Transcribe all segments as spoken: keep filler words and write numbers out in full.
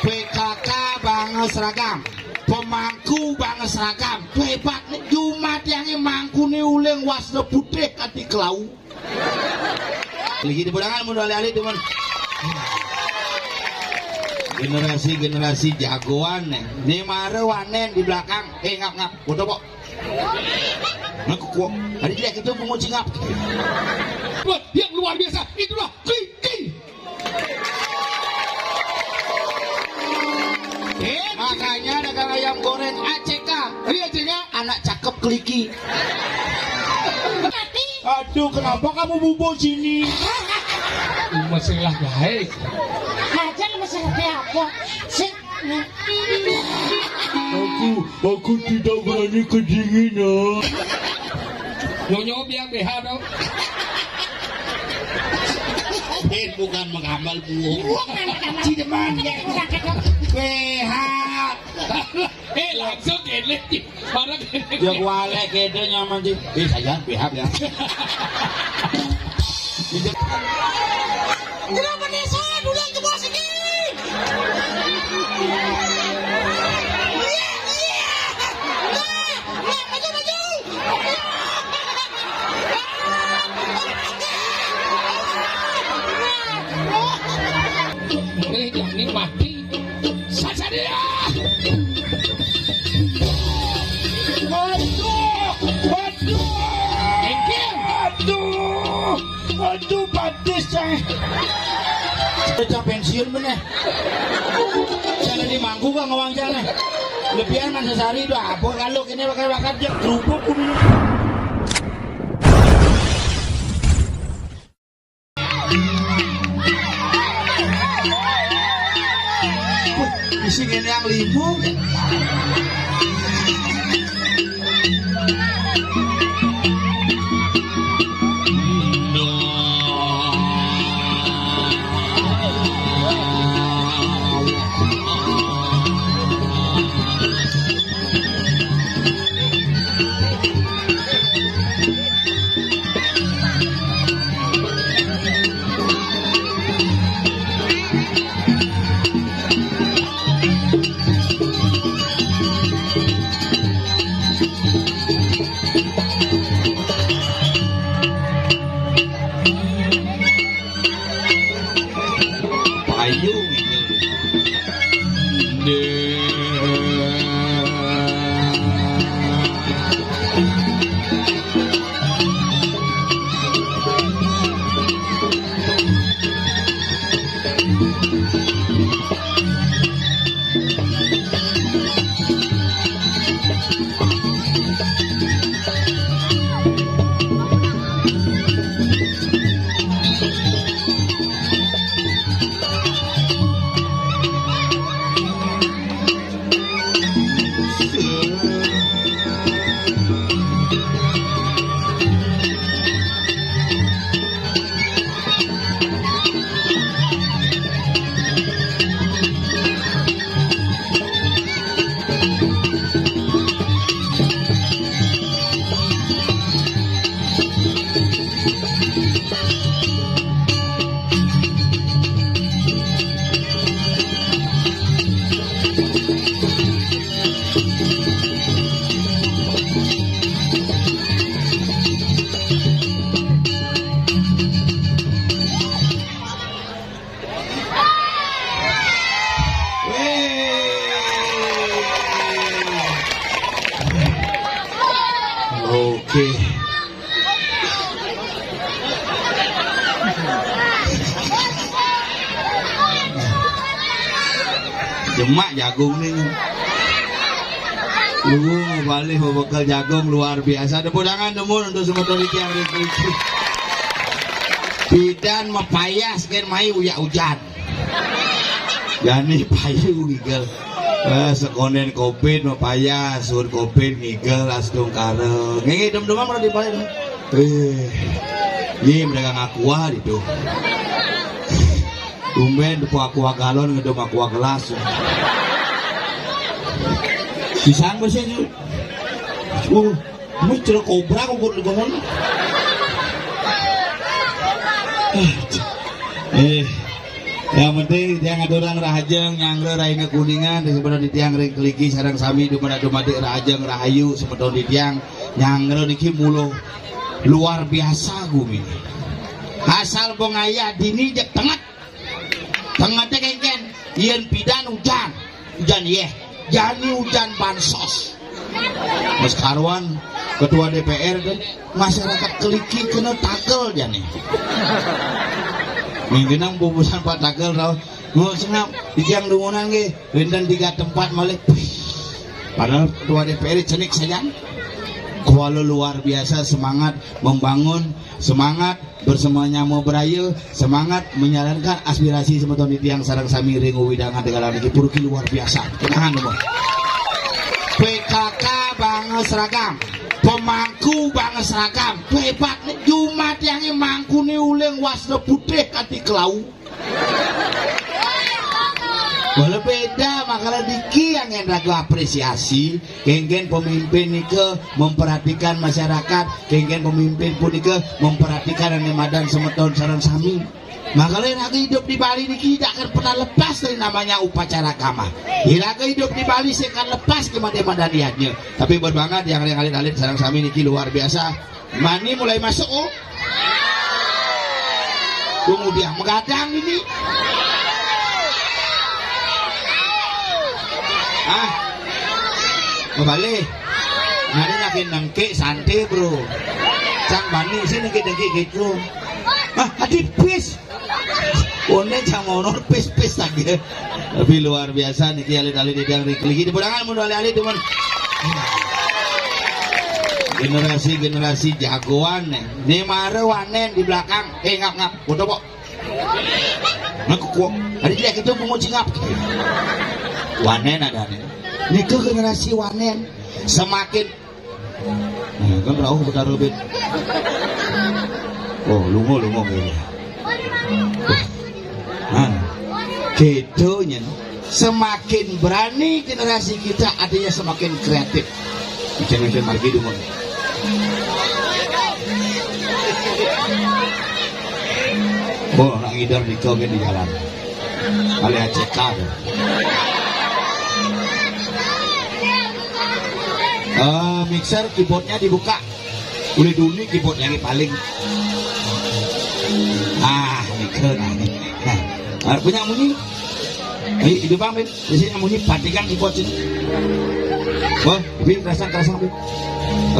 P K K banget seragam. Pemangku banget seragam. Hebat nih, Jumat yang mangku nih uling wasna putih kati kelau. Lagi di pedangan mun alih-alih, teman. Generasi-generasi jagoan nih. Nih mare wanen di belakang. Eh, ngap, ngap. Foto, Pok. Ngaku, Pok. Tadi tidak gitu, pungut singap. Buat yang luar biasa, itulah Kiki. Eh, makanya dagang ayam goreng A C K. Iya, A C K. Anak cakep keliki. Aduh, kenapa kamu bubuk sini? Masalah baik. Aja masalah apa? Sing Aku, aku tidak berani kedinginan. Nyonyo biang B H dong. Bukan mengamal buung. Bukan mengamal. Cideman ya. B H. Eh, langsung gini. Mana gini? Ya kualek gede nyaman sih. Eh, saya B H ya. Kenapa nih saya dulu yang jebol sini? Iya, iya. Nah, nah, maju, maju. Eh, jangan mati. Saja dia. Waduh, waduh. Jengkel. Aduh. Aduh, patis, cai. Udah pensiun bener. Jangan di mangku, Kang, ngawang jalan. Lebihan masa sehari itu apa? Kalau kini pakai-pakai dia kerupuk kudu. Isi ngene yang limo. Payu gitu. Oke. Demak jagung nih. Lu balik mau bekal jagung luar biasa. Tepuk tangan dulu untuk semeton iki yang riki. Bidan mapayas kan mai uyak ujan. Jani payu ngigel. Eh, sekonen covid mapayas, sun covid ngigel astung kareng. Ngene dem-demam ora dipayu. Eh, ini mereka ngaku ah itu. Tumben tuh aqua galon ngedem aqua gelas. Pisang bersih tuh. Uh, ini cerita kobra kok gue ngomong. Eh, Yang penting tiang aturang rahajeng nyanggra raina Kuningan, di sebelah di tiang ring keliki sareng sami dumadi-dumadi rahajeng rahayu semeton di tiang nyanggra niki mula luar biasa gumi. Asal bengaya dini jek tenget. Tengete kengken, yen pidan ujan, ujan yeh, jani ujan bansos. Mas Karwan, ketua D P R kan, masyarakat keliki kena tagel jani. Mingginang bubusan Pak Tagel tau, mau sengap, di tiang dumunan nggih, wenten tiga tempat malih. Padahal ketua D P R cenik saja. Kuala luar biasa semangat membangun, semangat bersama nyama beraya, semangat menjalankan aspirasi semeton di tiang sareng sami ring wewidangan Tegalang niki purki luar biasa. Kenahan, Bos. P K K banget seragam, pemangku banget seragam, hebat nih, Jumat yang mangkune uling wasna putih kati kelau. Boleh beda, makanya diki yang ragu apresiasi, kengken pemimpin nika memperhatikan masyarakat, kengken pemimpin punika memperhatikan ane madan semeton sareng sami. Makanya raga hidup di Bali niki tidak akan pernah lepas dari namanya upacara agama. Iraga hidup di Bali saya akan lepas ke madan-madan liatnya. Tapi berbangat yang alit-alit sareng sami niki luar biasa. Mani mulai masuk, oh. Kemudian megadang ini. Ah, kembali. Nari lagi nengke santai, bro. Cang bani sih nengke-nengke gitu. Ah, adi pis. One cang honor pis-pis lagi. Tapi luar biasa niki alit-alit idang ring keliki. Tepuk tangan mun alit-alit, teman. Generasi-generasi jagoan nih. Nih mare wanen di belakang. Eh, ngap-ngap. Foto, Pok. Nah, kok ada dia gitu mau ngap. Wanen ada nih. Nika generasi wanen. Semakin Nah, kan rauh betara bet. Oh, lungo, lungo kayaknya. Nah, gitu nyen. Semakin berani generasi kita, artinya semakin kreatif. Macam-macam margi dulu. Oh, nak ngider di kau di jalan. Kali A C K tu. Eh, mixer keyboardnya dibuka. Boleh duni keyboard lagi paling. Ah, mixer nah ni. Nah, ah, punya munyi. Ayo, itu bang, Bin. Di sini munyi, patikan keyboard sini. Wah, Bin, kerasa, kerasa, Bin.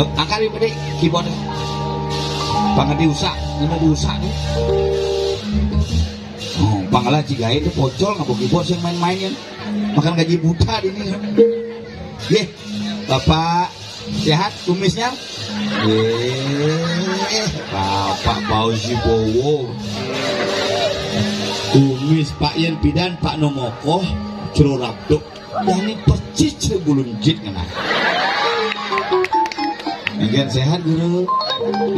Eh, angkat, Bin, tadi keyboard. Bang, diusak, ini diusak ni. Oh, Bang, lah, ciga itu pocol, nggak bagi bos yang main-mainin. Makan gaji buta di ini. Ye, Bapak sehat kumisnya? Ye, Bapak bau si bowo. Kumis Pak Yen Pidan, Pak Nomokoh, celurap duk. Yang ini persis bulun jit ngena. Mungkin sehat, Guru.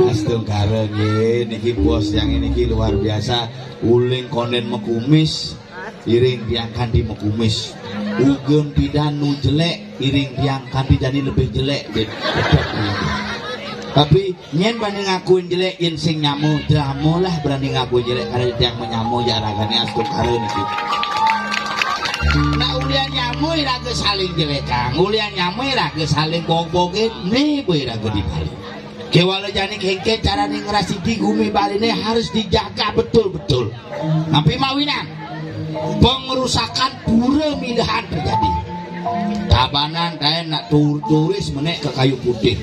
Astungkara nggih, niki bos yang ini ki luar biasa. Uling konden mekumis, iring tiang kanti mekumis. Ugun pidan nu jelek, iring tiang kanti jani lebih jelek, bet. Tapi nyen bani ngakuin jelek, yen sing nyamo, drama lah berani ngakuin jelek, karena tiang menyamo ya ragane astungkara niki. Nah, ulian nyamo iraga saling jelekang, ulian nyamo iraga saling bog-bogin, ni boy raga di Bali. Kewala jani kengken carane ngrasidi gumi Baline harus dijaga betul-betul. Nampi mawinan pengerusakan pura milahan terjadi. Tabanan kaen nak tur-, turis menek ke Kayu Putih.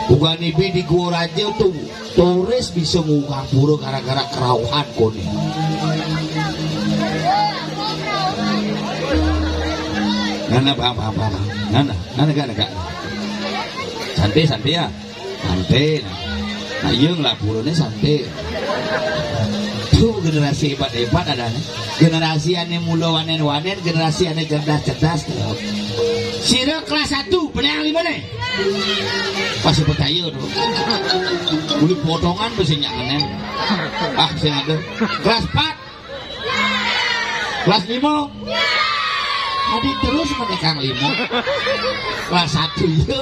Bukan ibi di Gua Raja tu turis bisa ngukang pura gara-gara kerauhan kone. Nana, bang, bang, bang, bang. Nana, nana, gak, gak. Santai, santai ya. Santai. Nah, iya ngelapurane santai. Tuh generasi hebat-hebat adanya. Generasi ane mula wanen-wanen, generasi ane cerdas-cerdas. Sira kelas satu, benar lima nih. Pasti percaya tuh. Muli potongan besi nyangen. Ah, sing ada. Kelas empat. Kelas lima. Tadi terus menekan lima. Kelas satu iya,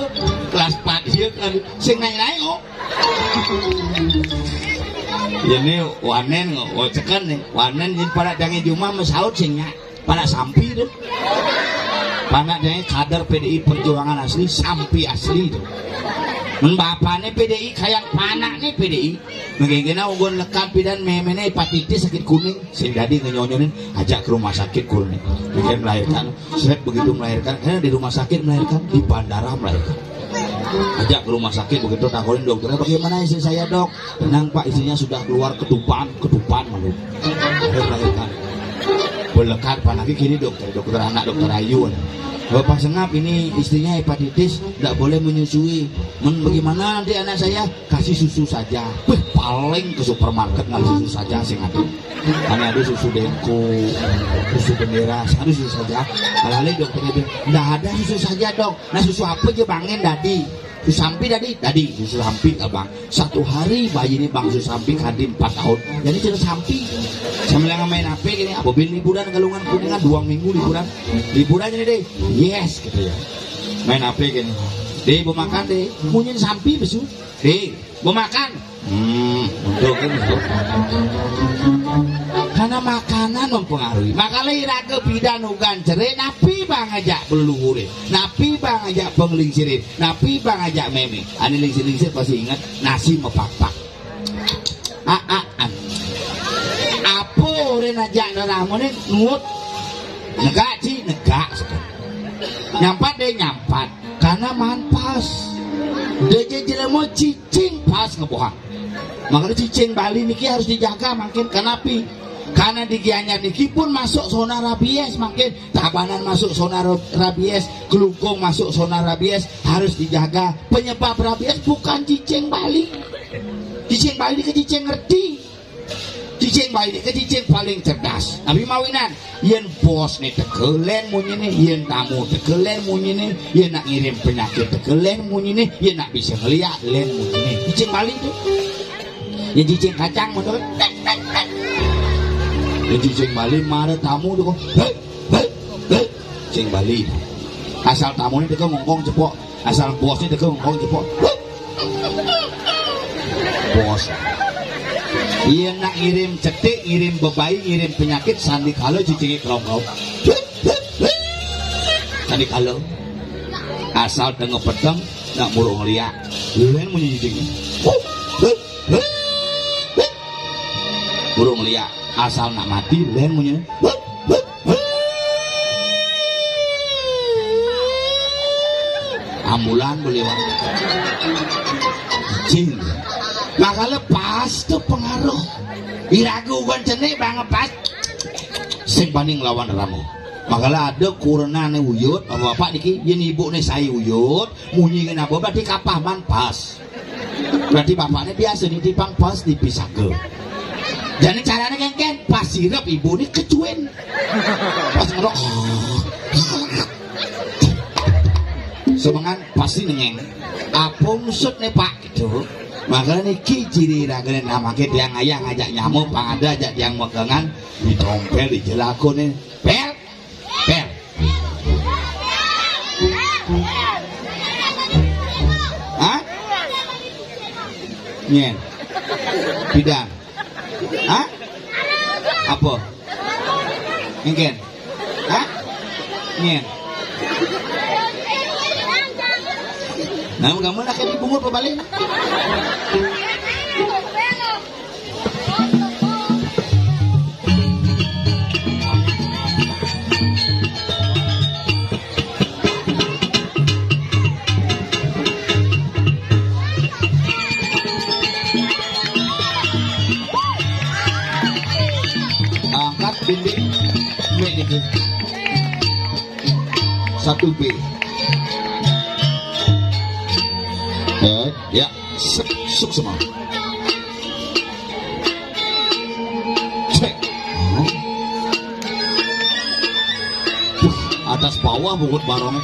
kelas empat iya, kelas sing naik-naik kok. Ini wanen, oh, ceken nih. Wanen ini para dange jumah mesaut sing nya. Para sampi tuh. Para dange kader P D I Perjuangan asli, sampi asli tuh. Men bapane P D I, kayang panakne P D I. Mengkengkena unggun lekat pidan memene hepatitis sakit kuning. Sing dadi ngenyonyonin, ajak ke rumah sakit kuning. Bikin melahirkan. Set begitu melahirkan, eh, di rumah sakit melahirkan, di bandara melahirkan. Ajak ke rumah sakit begitu, takonin dokternya, "Bagaimana istri saya, Dok?" "Tenang, Pak, istrinya sudah keluar ketupan, ketupan malu." Akhirnya melahirkan. Belekat, apalagi kini dokter, dokter anak, dokter Ayu. "Bapak Sengap, ini istrinya hepatitis, nggak boleh menyusui." "Men, bagaimana nanti anak saya?" "Kasih susu saja." Wih, paling ke supermarket ngali susu saja sing ada. Ane ada susu Denko, susu Bendera, ada susu saja. Alale dokternya bilang, "Ndak ada susu saja, Dok." "Nah, susu apa aja bangin dadi?" "Susu sampi dadi?" "Dadi, susu sampi, Abang." Satu hari bayi ini bang susu sampi, kadi empat tahun. Jadi susu sampi. Sambil yang main H P gini, apa bin liburan Galungan Kuningan, dua minggu liburan. Liburan ini deh, yes gitu ya. Main H P gini. "Deh, mau makan deh." Munyin sampi besu. "Deh, mau makan." Hmm, untuk ini. Karena makanan mempengaruhi. Makanya iraga pidan ugan cere, napi bang ajak peluluhure, napi bang ajak penglingsire, napi bang ajak meme. Ane lingsir-lingsir pasti ingat nasi mepak-pak. Aa, an. Apa orang ajak dalam ni nuut? Negak, Ci, negak. Nyampat deh, nyampat. Karena manpas. Deje jelema cicing pas ngebohang. Makanya cicing Bali niki harus dijaga makin. Kanapi? Karena di Gianyar niki pun masuk zona rabies makin. Tabanan masuk zona ro- rabies, Kelungkung masuk zona rabies, harus dijaga. Penyebab rabies bukan cicing Bali. Cicing Bali niki cicing ngerti. Cicing baik ke cicing paling cerdas. Tapi mawinan, yen bos ne teke len munyi ne, yen tamu teke len munyi ne, yen nak ngirim penyakit teke len munyi ne, yen nak bisa ngeliat len munyi ne. Cicing Bali tu. Yen cicing kacang motor. Yen cicing Bali mara tamu tu kok. Hei, hei, hei. Cicing Bali. Asal tamu ni teke ngongkong cepok. Asal bos ni teke ngongkong cepok. Bos. Iya nak ngirim cetik, ngirim bebai, ngirim penyakit, sandi kala cicinge kerongkong. Sandi kala. Asal tengah peteng, nak burung liak. Len munyi cicinge. Burung liak. Asal nak mati, len munyi. Ambulan beliau. Cing. Makanya pas tu pengaruh. Iraga ugan cenik banget pas. Sing paning lawan ramu. Makanya ada kurena ne uyut, bapak-bapak niki, yen ibu ne sai uyut, munyi kena apa, berarti kapah man pas. Berarti bapaknya biasa nih, dipang pas dipisah ke. Jadi caranya kan, kan pas sirep ibu ni kecuin. Pas ngerok. Semengan pasti nengeng. Apa maksud nih, Pak? Gitu. Makanya niki ciri ragane namake tiang ayah ngajak nyamuk, pang ada ajak tiang mekengan, ditompel, dijelakone. Pel. Per. Hah? Nyen. Pidan. Hah? Apa? Engken. Hah? Nyen. Nah, kamu nak dipungut pebalik. Angkat dinding. Mik niki. Satu B. Ya, ya. Suk, suk semua. Cek. Huh. Atas bawah bungut barong.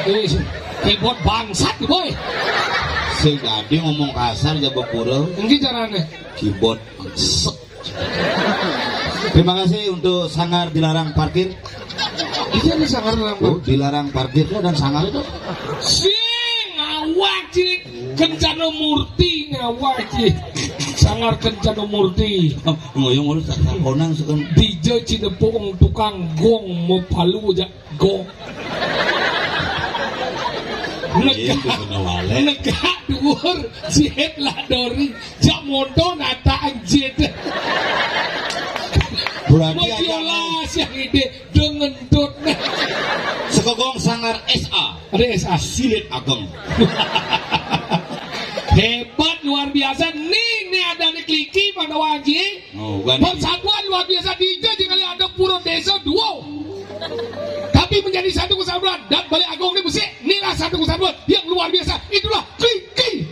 Eh, keyboard bangsat, boy. Sing dadi ngomong kasar, jaba kurang. Nggih carane. Keyboard bangsat. Terima kasih untuk Sanggar Dilarang Parkir. Iya, ini Sanggar Dilarang Parkir. Oh, dilarang parkir tuh dan sanggar itu. Sing ngawak, Cik. Kencana Murti ngawak, Cik. Sanggar Kencana Murti. Ngoyong urus tak konang sekon. Dija Cinepung tukang gong mau palu aja. Gong. Iya, negak, itu kena walek. Negak dhuwur, jit lah dori. Jak monto nata anjit. Berarti mau ada biola sing ide dengan dot. Sekogong Sanggar S A. Ada S A. Silit Ageng. Hebat, luar biasa. Nih, nih ada nih Kliki, Pandawa Aji. Oh, bukan. Persatuan luar biasa, dija jing kalih ada Pura Desa dua. Tapi menjadi satu kesatuan dan Balé Agung ini mesti inilah satu kesatuan yang luar biasa. Itulah Kliki.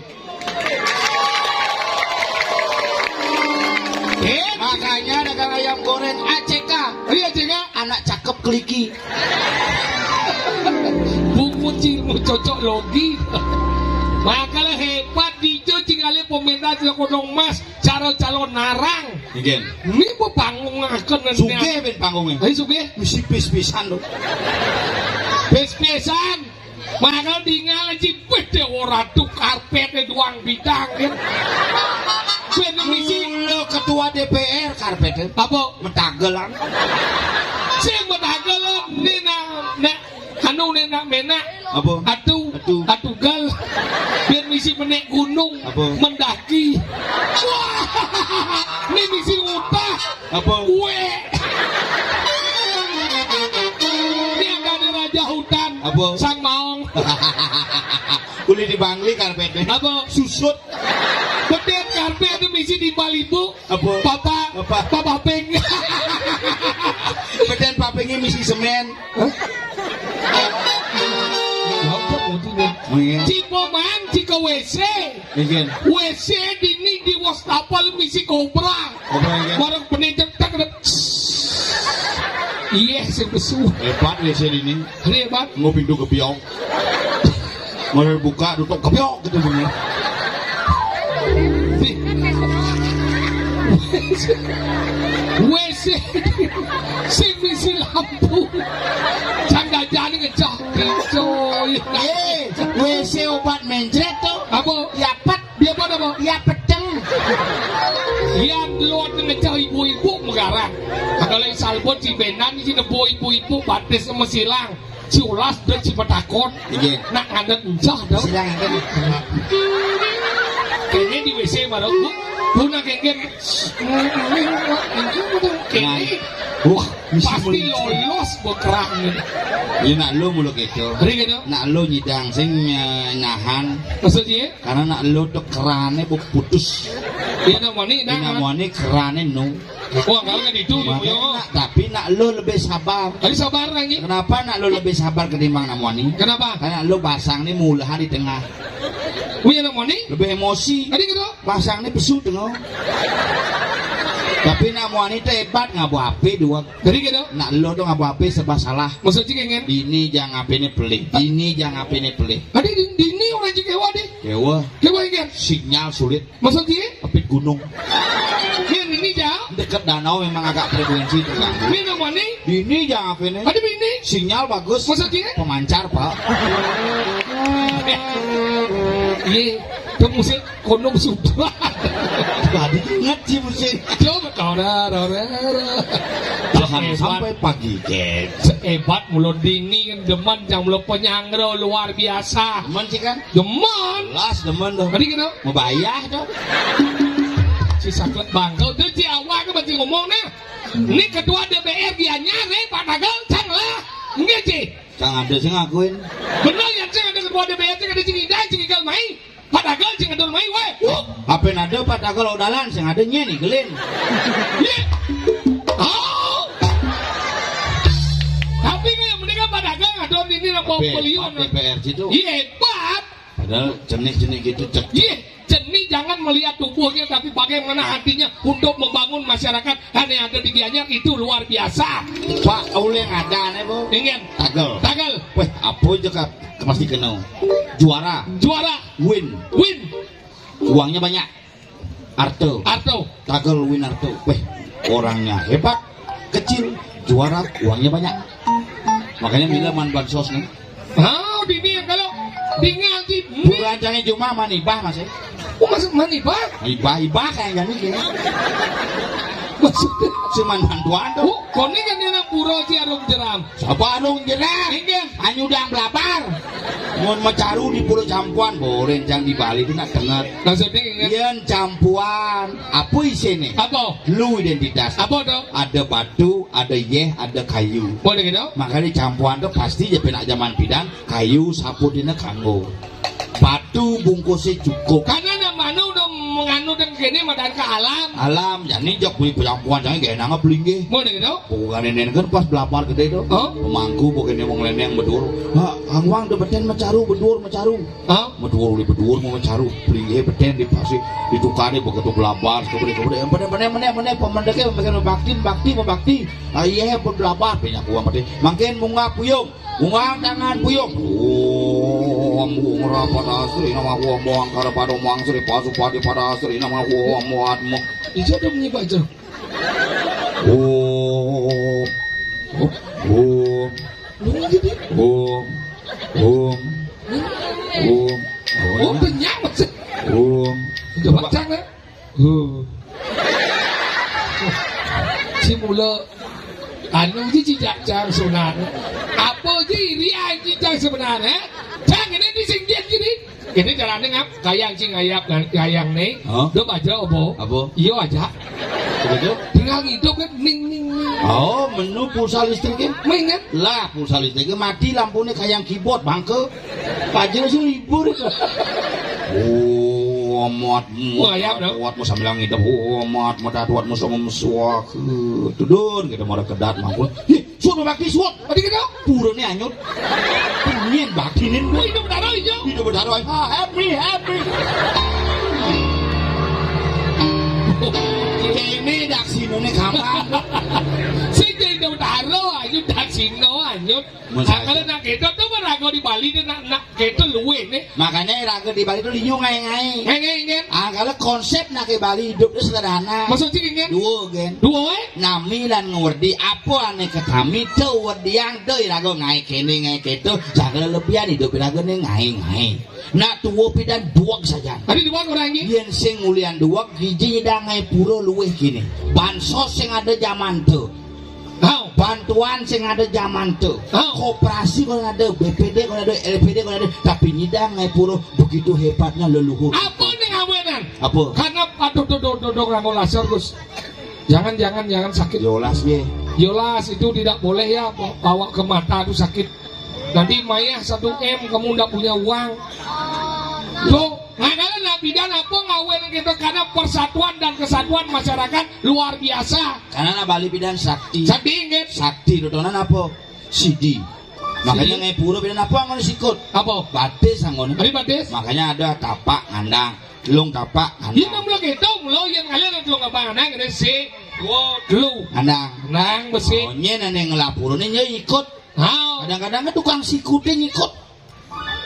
Eh, makanya dagang ayam goreng A C K. Iya, A C K. Anak cakep Kliki. Buku cilmu cocok logi. Makanya hebat, dija jing kalih pemindah sila kodong emas. Cara calon narang. Nggih. Ini bu panggung akan nanti. Sugih ben panggungnya. Ayo sugih. Mesti pis-pisan tuh. Pis-pisan. Mangkal tinggal aja beda ora tuh karpetnya doang bidang ya. Ben misi. Mula ketua D P R karpetnya. Apa? Metagelan. Sing metagelan. Ini nak, nak Anu nenak menak. Apa? Atu. Atu. Atugal. Biar misi menek gunung. Apa? Mendaki. Wah. Ini misi utah. Apa? Wek. Ini ada raja hutan. Apa? Sang maong. Boleh di Bangli karpetnya. Apa? Susut. Bedet karpet itu misi di Balibu. Apa? Papa. Apa? Papa Ping. Bedet papingnya misi semen. Hah? Lha kok mudune? Oh, iya. Cipoman, cika W C. Nggih. W C dini di wastafel misi kobra. Kobra, nggih. Marang penedek tak ada. Iya, sing besu. Hebat W C dini. Hebat. Nggo pintu kepiok. Mulai buka, tutup kepiok gitu bunyi. W C, sing misi lampu. Cang dajane ngecah, coy. Eh, W C obat mencret tuh. Apa? Ya pet. Dia apa, apa? Ya peteng. Yang luar ngecah ibu-ibu megarang. Kalau salbut si benan si nebo ibu-ibu batis sama silang. Si ulas dan si petakon. Iya. Nak ngadat encah dong. Silang ngadat. Kene di W C baru, Bu. Bu nak kengken. Kene. Wah, pasti lolos bekerang. Iya, nak lu mulu gitu. Hari gitu. Nak lu nyidang sing, eh, nahan. Maksudnya? Karena nak lu tuh kerane bu putus. Iya, nak moni, nak. Nak moni kerane nu. Wah, kalau kan itu, makanya yo. Nak, tapi nak lu lebih sabar. Ayo sabar lagi. Kenapa nak lu lebih sabar ketimbang nak moni? Kenapa? Karena lu basang nih mulahan di tengah. Wih, nak moni? Lebih emosi. Tadi gitu. Basang nih pesu tengah. Tapi nak moni tuh hebat, ngabo H P dua. Tadi gitu. Nak lu tuh ngabo H P serba salah. Maksudnya kengken? Dini jang H P ini pelih. Dini jang H P ini pelih. Tadi di, dini orang jikewa deh. Kewa. Kewa kengken? Sinyal sulit. Maksudnya? Tepit gunung. Ini, ini jang? Dekat danau memang agak frekuensi terganggu. Ini namanya? Ini jang apa ini? Ada ini? Sinyal bagus. Maksudnya? Pemancar, Pak. Iya, ke musik Gunung Sutra. Tadi ingat sih musik. Coba, tora, tora, tora. Jangan sampai pagi, Kek. Sehebat mulut dingin, demen yang mulut penyangro luar biasa. Demen sih kan? Demen. Jelas demen tuh. Tadi gitu. Mau bayar tuh. Si saklet bangkel tuh, si awak tuh masih ngomong nah. Ini ketua D P R Gianyar nih, Pak Tagel, cang lah. Enggak sih. Cang ada sih ngakuin. Bener ya, cang ada ketua D P R, cang ada sing indah, sing igal mai. Pak Tagel, sing ada mai, weh. Apa yang ada Pak Tagel udalan, sing ada nyen igelin. Iya. Oh. Tapi kayak mendingan Pak Tagel ngadon ini lah, mau beliau. D P R situ. Iya, hebat. Padahal jenih-jenih gitu cek. Iya, jenih jangan melihat tubuhnya, tapi bagaimana hatinya untuk membangun masyarakat. Kan yang ada di Gianyar itu luar biasa. Pak, oleh ada nih, Bu. Ingin. Tagel. Tagel. Weh, apa aja, Kak? Pasti kena. Juara. Juara. Win. Win. Uangnya banyak. Arto. Arto. Tagel Winarto. Weh, orangnya hebat, kecil, juara, uangnya banyak. Makanya mila man bansos nih. Oh, dini ya kalau tinggal di. Bukan cangé cuma manibah, Mas, ya. Oh, masuk manibah? Ibah, ibah kayak gini. Maksudnya? Cuman bantuan tuh. Oh, koné kan dia nang pura si Arung Jeram. Siapa Arung Jeram? Inggih. Anyudang blabar. Mun macaru di Pulau Campuan, boleh, jangan di Bali, itu nak dengar. Maksudnya inggih. Yén campuan, apa isiné? Apa? Lu identitas. Apa tuh? Ada batu, ada yéh, ada kayu. Boleh gitu? Makanya campuan tuh pasti ya penak zaman pidan, kayu sapu dina kanggo. Batu bungkusnya cukup. Karena nak manu udah menganu dan kene madan ke alam. Alam, jadi jok beli penyampuan, jadi gak enak beli nggih. Mau gitu? Bukan ini kan pas belapar gede tuh. Oh? Pemangku bukan ini mau ngeleneng bedur. Ha, angwang udah beten macaru, bedur macaru. Hah? Meduur uli beduur mau mecaru, beli beten di pasi, ditukari begitu belabas, kemudian, kemudian, mana, mana, mana, mana, pemendeknya, pemendeknya, bakti, bakti, bakti. Ah, iya, pun belabas, banyak uang mati. Makin bunga puyung, bunga tangan puyung. Om bunga pada sri nama gua muang kara pada muang sri pasu padi pada sri nama gua muat mu. Itu ada bunyi baca. Om. Om. Bunyi gitu. Om. Om. Om. Oh, kenyang, Mas. Om. Coba cang, ya. Huh. Si mula anu ji cicak cang sebenarnya. Apa ji iri aja cang sebenarnya? Cang ini di singgian gini. Ini jalannya ngap, kayang cing ayap kayang nih. Hah? Dia baca apa? Apa? Iya aja. Begitu? Tinggal hidup kan ning ning ning. Oh, menu pulsa listriknya? Main kan? Lah, pulsa listriknya mati lampunya kayang keyboard bangke. Pajero sih libur itu. Oh, amat Wah, ya, muat, muat mau sambil ngidap. Oh, amat muat muat mau sama mesuak. Tudun kita mau kedat mangkul. Ih, suat bakti suat. Tadi kita purane anyut. Punyen baktinen. Oh, itu benar aja. Itu benar aja. Ah, happy, happy. Kene daksinane gampang. Sing jadi utara anyut daksina anyut. Nah, kalau nak kita tuh merago di Bali tuh nak nak kita luwe nih. Makanya raga di Bali itu liu ngaé-ngaé. Ngaé-ngaé kan? Ah, kalau konsep nak ke Bali hidup itu sederhana. Maksudnya ingin? Dua, gen. Dua, eh? Nami lan ngewerdi apa ané ketami tuh werdiang tuh iraga ngaé kene ngaé keto. Jangan lebihan hidup iraga nih ngaé-ngaé. Nak tua pidan duweg saja. Ada dua orang ini. Yén sing ngulian duweg, hiji nyidang ngaé pura luwih kini. Bansos sing ada zaman tuh. Hau. Bantuan sing ada zaman tuh. Hau. Koperasi kalau ada, B P D kalau ada, L P D kalau ada, tapi nyidang ngaé pura begitu hebatnya leluhur. Apa nih ngawenan? Apa? Karena aduh tuh tuh tuh tuh nganggo laser, Gus. Jangan jangan jangan sakit. Yolas ye. Yolas itu tidak boleh ya bawa ke mata tuh sakit. Nanti mayah satu M kamu ndak punya uang. Tuh, nah kalau nak pidan apa ngawen kita karena persatuan dan kesatuan masyarakat luar biasa. Karena nak Bali pidan sakti. Sakti inggih. Sakti dodonan apa? Sidi. Makanya Sidi. Ngaé pura pidan apa ngono sikut? Apa? Batis ngono. Ari batis? Makanya ada tapak ngandang, lung tapak ngandang. Iya, mula gitu, mula yang kalian lung tapak ngandang ini si, wo, lu. Ngandang. Nang besi. Oh, nyén ané ngelapurane nya ikut. Hao. Kadang-kadang kan tukang sikute ngikut.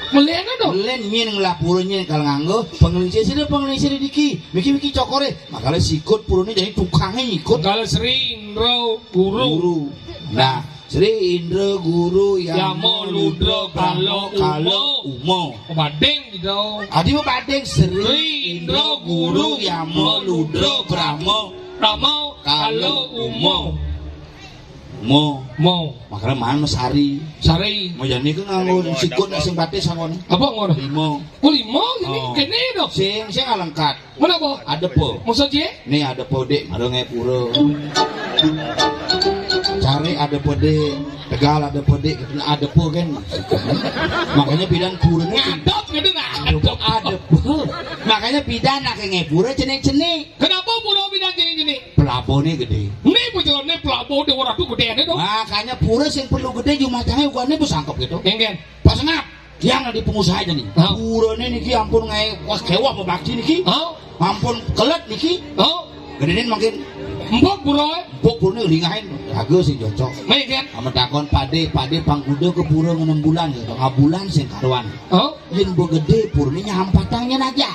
Melihatnya dong. Melen nyén ngelapurane kalau nganggo pengelincir sini, pengelincir diki. Miki-miki cokore. Makanya sikut purane jadi tukangnya ikut. Kalau Sri Indro Guru. Guru. Nah, Sri Indra Guru Yama Yama Ludra Ludra Kala Kala Uma. Uma. Bading gitu. Adi mau bading Sri Sri Indra Indra Guru Guru Yama Yama Ludra Ludra Brahma Brahma Kala Kala Uma. Uma. Mo. Mo. Makanya mana Sari. Sari. Mau jadi ke nganggo sikut nak sing batis sama nih. Apa ngono? Limo. Oh, limo ini Oh. Kene dong. Sing sing alengkat. Mana apa? Ada po. Maksudnya? Nih ada po dek, ada ngaé pura. Cari ada po dek, Tegal ada po dek, gitu ada po kan. Makanya pidan pura nih. Ngadep gitu nah. Ada po. Makanya pidan nak ngaé pura cenik-cenik. Kenapa pura pidan cenik-cenik? Pelaboné gedé. Ini bocorné pelabo di orang tuh gedéné dong. Makanya pura sing perlu gedé jumacangé ugané pesangkep gitu. Enggak. Pas ngap, yang di pengusaha aja nih. Hah? Purané niki ampun ngaé pas kéwah mau bakti niki. Hah? Ampun kelet niki. Oh. Gedénin mangkin. Empuk pura. Empuk pura lingahin. Raga sing cocok. Mé kan? Amun takon padé, padé pang kuda ka pura ngenem bulan gitu. Ngabulan sing karuan. Oh. Yén begedé purné nyampatang nyén aja.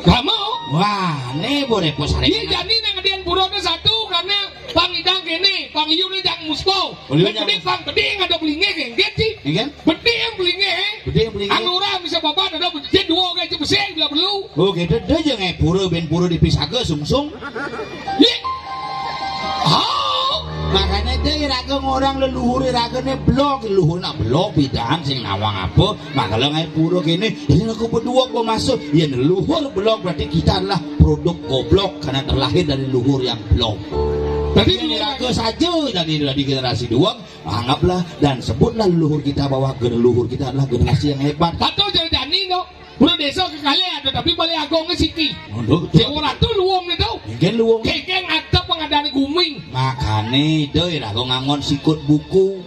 Kamu? Wah, né boleh pos hari. Iya, jani nang gedéan pura tu satu karena pang idang kéné, pang iyu né jang muspo. Oh, iya, gedé jang pang gedé ngadok linge kéngkén sih. Iya kan? Gedé yang belinge, eh. Gedé yang belinge. Anu orang bisa babat ada gedé dua orang aja besar bila perlu. Oh, gitu. Dia jangan pura ben pura dipisaga sungsung. Ih. Oh. Makanya dia iraga ngorang leluhur iragané belog, leluhur nak belog pidan sing nawang apa? Makala ngai pura kéné, ini aku berdua bermaksud, ya leluhur belog berarti kita adalah produk goblok karena terlahir dari leluhur yang belog. Berarti ini iraga saja dari dari generasi dua, anggaplah dan sebutlah leluhur kita bahwa leluhur kita adalah generasi yang hebat. Atau jadi jani no. Pura désa kekalih ada tapi Balé Agungé siki. Mondok. Déwa Ratu luwung itu. Mungkin luwung. Kéngkén ada pengadaan guming. Makané itu iraga ngangon sikut buku.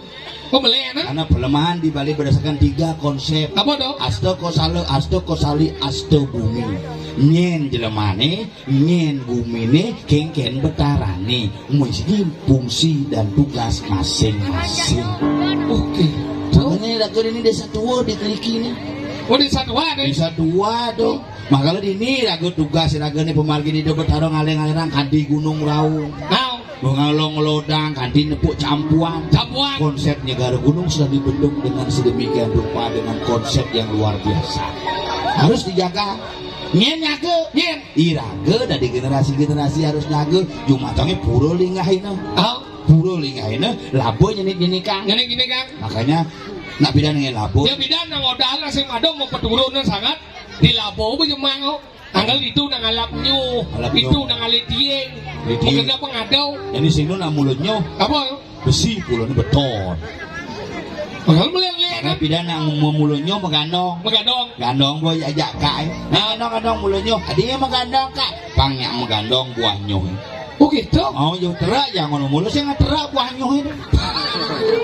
Pembelian, eh? Karena pelemahan dibalik berdasarkan tiga konsep. Apa tuh? Asta kosala, asta kosali, asta bumi. Nyén jelemané, nyén guminé, kéngkén betarané. Mesti fungsi dan tugas masing-masing. Oke. Makanya lagu ini desa tua di Keliki ini. Oh, desa tua deh. Desa tua tuh. Makanya di ini lagu tugas lagu ini pemargi di Dober Tarong aleng-aleng kanti Gunung Raung. Nah. Mengalong lodang kanti nepuk campuan. Campuan. Konsep negara gunung sudah dibentuk dengan sedemikian rupa dengan konsep yang luar biasa. Harus dijaga. Nyén nyaga. Nyén. Iraga dari generasi-generasi harus nyaga. Jumatongé pura linggahina. Ah. Pura linggahina. Laba nyenik-nyenikang. Nyenik-nyenikang. Makanya nak bidan ngené laba. Ya bidan nang odal sing madu mau peturunan sangat. Di laba apa jemang kok. Anggal itu nang alap nyuh. Alap nyuh. Itu nang alé tiéng. Alé tiéng. Pengadau. Jadi sing nak mulut nyuh. Apa? Besi pulangnya beton. Padahal meleleh kan? Tapi dia nak memulunyo megandong. Megandong. Gandong boy ajak kai. Nah, gandong gandong mulunyo. Dia megandong kai. Pang nyak megandong buahnyo. Oh gitu. Oh, yo terak jangan mulu sing terak buahnyo itu.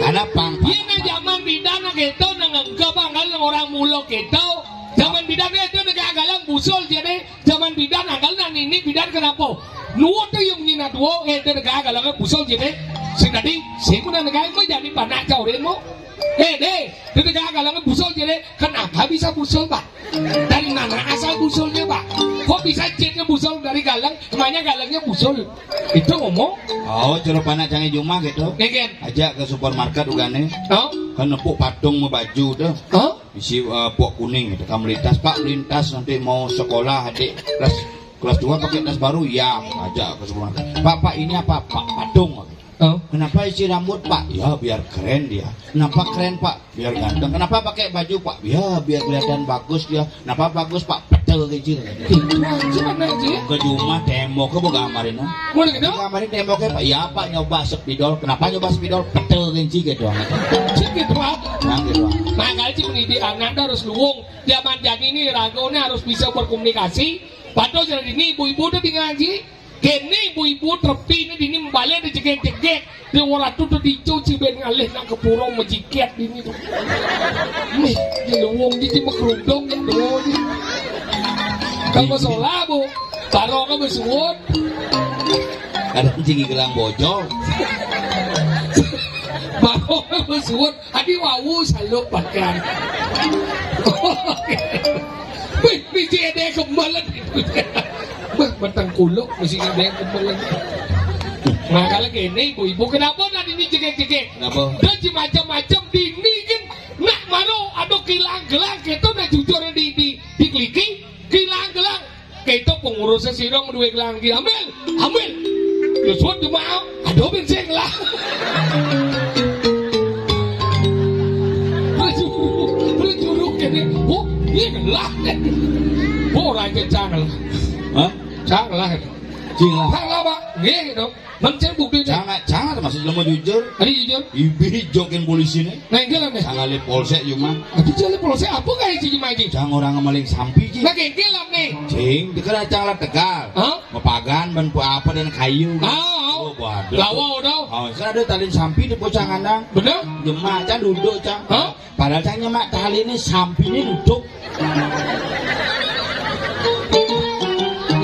Karena pang. Iya, nah, zaman bidan nak gitu, nak enggak bang kalau orang mulu gitu. Zaman bidan itu negara galang busul jadi. Zaman bidan anggal nang ini bidan kenapa? Nuwun tu yung nyina dua, eh, dia negara galang busul jadi. Sing tadi, sing mana negara mau jadi panak caurin mau. Eh, deh, dia negara galang busul jadi. Kenapa bisa busul, Pak? Dari mana asal busulnya, Pak? Kok bisa jitnya busul dari galang? Emangnya galangnya busul? Itu ngomong. Oh, coba panak canggih jumah gitu. Ngegen. Ajak ke supermarket ugane. Oh? Kan nepuk patung mau baju tuh. Oh? Isi, eh, pok kuning gitu. Kamu lintas, Pak, lintas nanti mau sekolah adik kelas kelas dua pakai tas baru, ya, ajak ke sekolah. Pak, Pak, ini apa, Pak? Patung. Oh. Kenapa isi rambut, Pak? Ya, biar keren dia. Kenapa keren, Pak? Biar ganteng. Kenapa pakai baju, Pak? Ya, biar kelihatan bagus dia. Kenapa bagus, Pak? Petel kecil. Itu aja mana aja. Ke rumah temboknya mau gambarin, ah. Mau gitu? Gambarin temboknya, Pak. Ya, Pak, nyoba spidol. Kenapa nyoba spidol? Petel kecil gitu. Cik gitu, Pak. Nah, gitu. Makanya cik pendidik anak tuh harus luwung. Zaman jadi ini ragone harus bisa berkomunikasi. Padahal jadi ini ibu-ibu udah ngaji. Kene ibu-ibu trepi ini dini mbale ada jegek-jegek. Dia ora tuh tuh dicuci ben ngalih nang kepuro mejiket dini tuh. Nih, di luwung di di mekrudung ya doa di. Kamu sholat bu, baru kamu suwun. Ada cing gelang bojong. Baru kamu suwun, adi wawu saluk pakan. Wih, biji ada kembalan. Wah, batang kuluk masih ada yang kembalan. Nah, kalau gini, ibu-ibu, kenapa nak ini jegek-jegek? Kenapa? Dan macam-macam dini kan nak maro ada kilang-gelang kita nak jujur di di di Keliki, kilang-gelang. Kita pengurus sirong duwe gelang ki ambil, ambil. Terus buat cuma ada bensin lah. Terus juru, terus juru kene, oh, iya lah. Oh, raja cang lah. Hah? Cang lah. Cing lah. Cang lah, Pak. Nggih, gitu. Mencen bukti. Jangan, jangan masih lama jujur. Tadi jujur. Ibi jokin polisi nih. Nah, enggak lah nih. Sangali polsek cuma. Tapi jadi polsek apa kayak si Juma ini? Jangan orang maling sampi ji. Nah, enggak lah nih. Cing, dikira cang lah tegal. Hah? Mepagan, ban apa dan kayu. Ah, oh. Oh, waduh. Lawa tau. Oh, kan ada talin sampi di pocang kandang. Bener? Juma cang duduk cang. Hah? Padahal cang nyemak tali ini sampi ini duduk.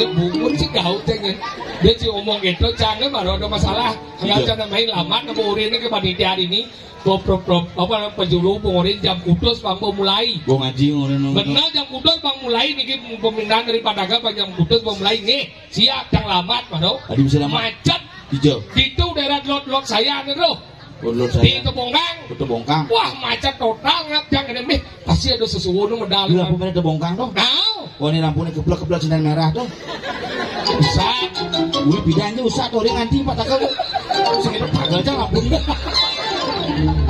Bungut sih gaul téh, nyen. Dia sih omong gitu, jangan baru ada masalah. Iya. Jangan main lamat, nama urin ke panitia ini. Prop, prop, prop, apa, penjuru pengurin jam kudus bang mulai. Gua ngaji ngurin. Benar, jam kudus bang mulai niki, pemindahan dari Padaga bang jam kudus bang mulai nih. Siap, yang lamat, baru. Adi bisa lamat. Macet. Ijo. Itu daerah lot-lot saya nih, loh. Lot-lot saya. Di Tebongkang. Di Tebongkang. Wah, macet total, ngap, jangan demi. Pasti ada sesuatu medal. Iya, apa mana Tebongkang tuh? Tahu. Wah, ini lampunya keblek-keblek sinar merah tuh. Usah. Wih, bedanya usah tuh, dia nganti Pak Tagal. Sing itu Tagal aja lampunya.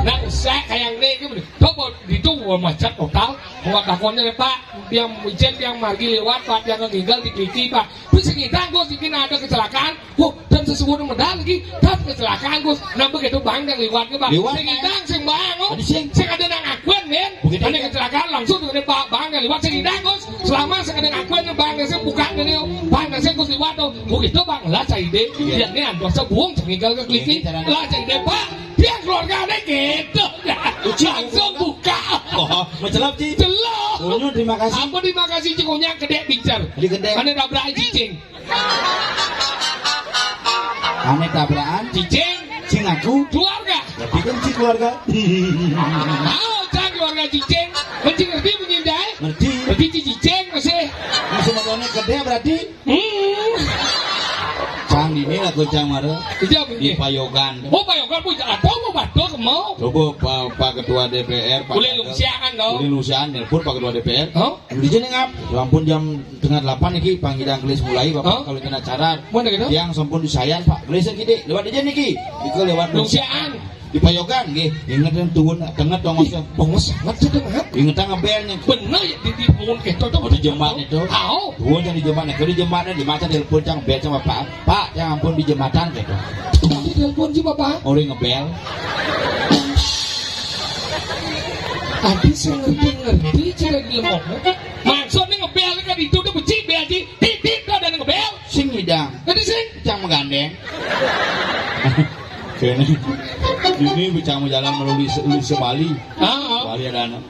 Nah, usah kayak ini, ini bener. Tuh, Pak, itu, wah, macet total. Wah, takonnya, Pak, yang ijen, yang margi lewat, Pak, yang nginggal di Kiki, Pak. Terus ngidang, Gus, ini ada kecelakaan. Wah, dan sesuatu medal lagi, dan kecelakaan, Gus. Nah, begitu bang yang liwat ke, Bang. Liwat, sing kan? Idang, sing bang, oh. Tadi sing. Sing ada nang akun, nih. Begitu. Ada kecelakaan, langsung dari Pak, bang yang liwat, sing idang, Gus. Selama sing ada nang akun, bang, sing buka ini, oh. Bang, sing Gus liwat, oh. Begitu, Bang, lah, saya ide. Iya. Dia nih, antar sebuang, sing tinggal ke Kliki. Iya, caranya. Lah, saya ide, Pak. Dia keluarganya gitu. Uci, langsung buka. Oh, mencelap, Ci. Celap. Ulun terima kasih. Apa terima kasih, Ci, konyang gede bincar. Di gede. Mana tabrakan cicing? Ane tabrakan. Cicing. Sing aku. Keluarga. Berarti kan si keluarga. Tahu, cang keluarga cicing. Cicing ngerti bunyi, Jai? Ngerti. Berarti ci cicing masih. Masih motornya gede berarti. Hmm. Cang ini lah, cang mara. Iya, di Payogan. Oh, Payogan, Bu, atau mau batuk, mau? Coba Pak, Pak Ketua D P R, Pak. Boleh Gatot. Lungsiangan, dong. Boleh lungsian, nelpon Pak Ketua D P R. Hah? Di sini ngap. Ya ampun, jam setengah delapan niki panggilan gelis mulai, Bapak. Hah? Kalau kena acara. Mana gitu? Yang sampun disayan, Pak. Gelis gede. Lewat aja niki. Itu lewat lungsian. Di Payogan, nggih. Ingat yang tuun, tenget dong, Mas. Bongos banget tuh, Mat. Ingat ngebel nih. Bener ya, di, di pohon keto tuh. Oh, di jembat itu. Tahu. Tuun yang di jembat, kalau di jembat, di mata telepon, cang bel sama Pak. Pak, yang ampun di jembatan gitu. Tadi telepon si Bapak. Orang ngebel. Tadi saya ngerti-ngerti, cina di lemong. Maksudnya ngebel kan itu tuh benci, bel di titik tuh ada ngebel. Sing ngidang. Tadi sing. Cang menggandeng. Kene. Ini bicang jalan melalui se-, melalui Sebali. Ah, ah. Bali ada anak.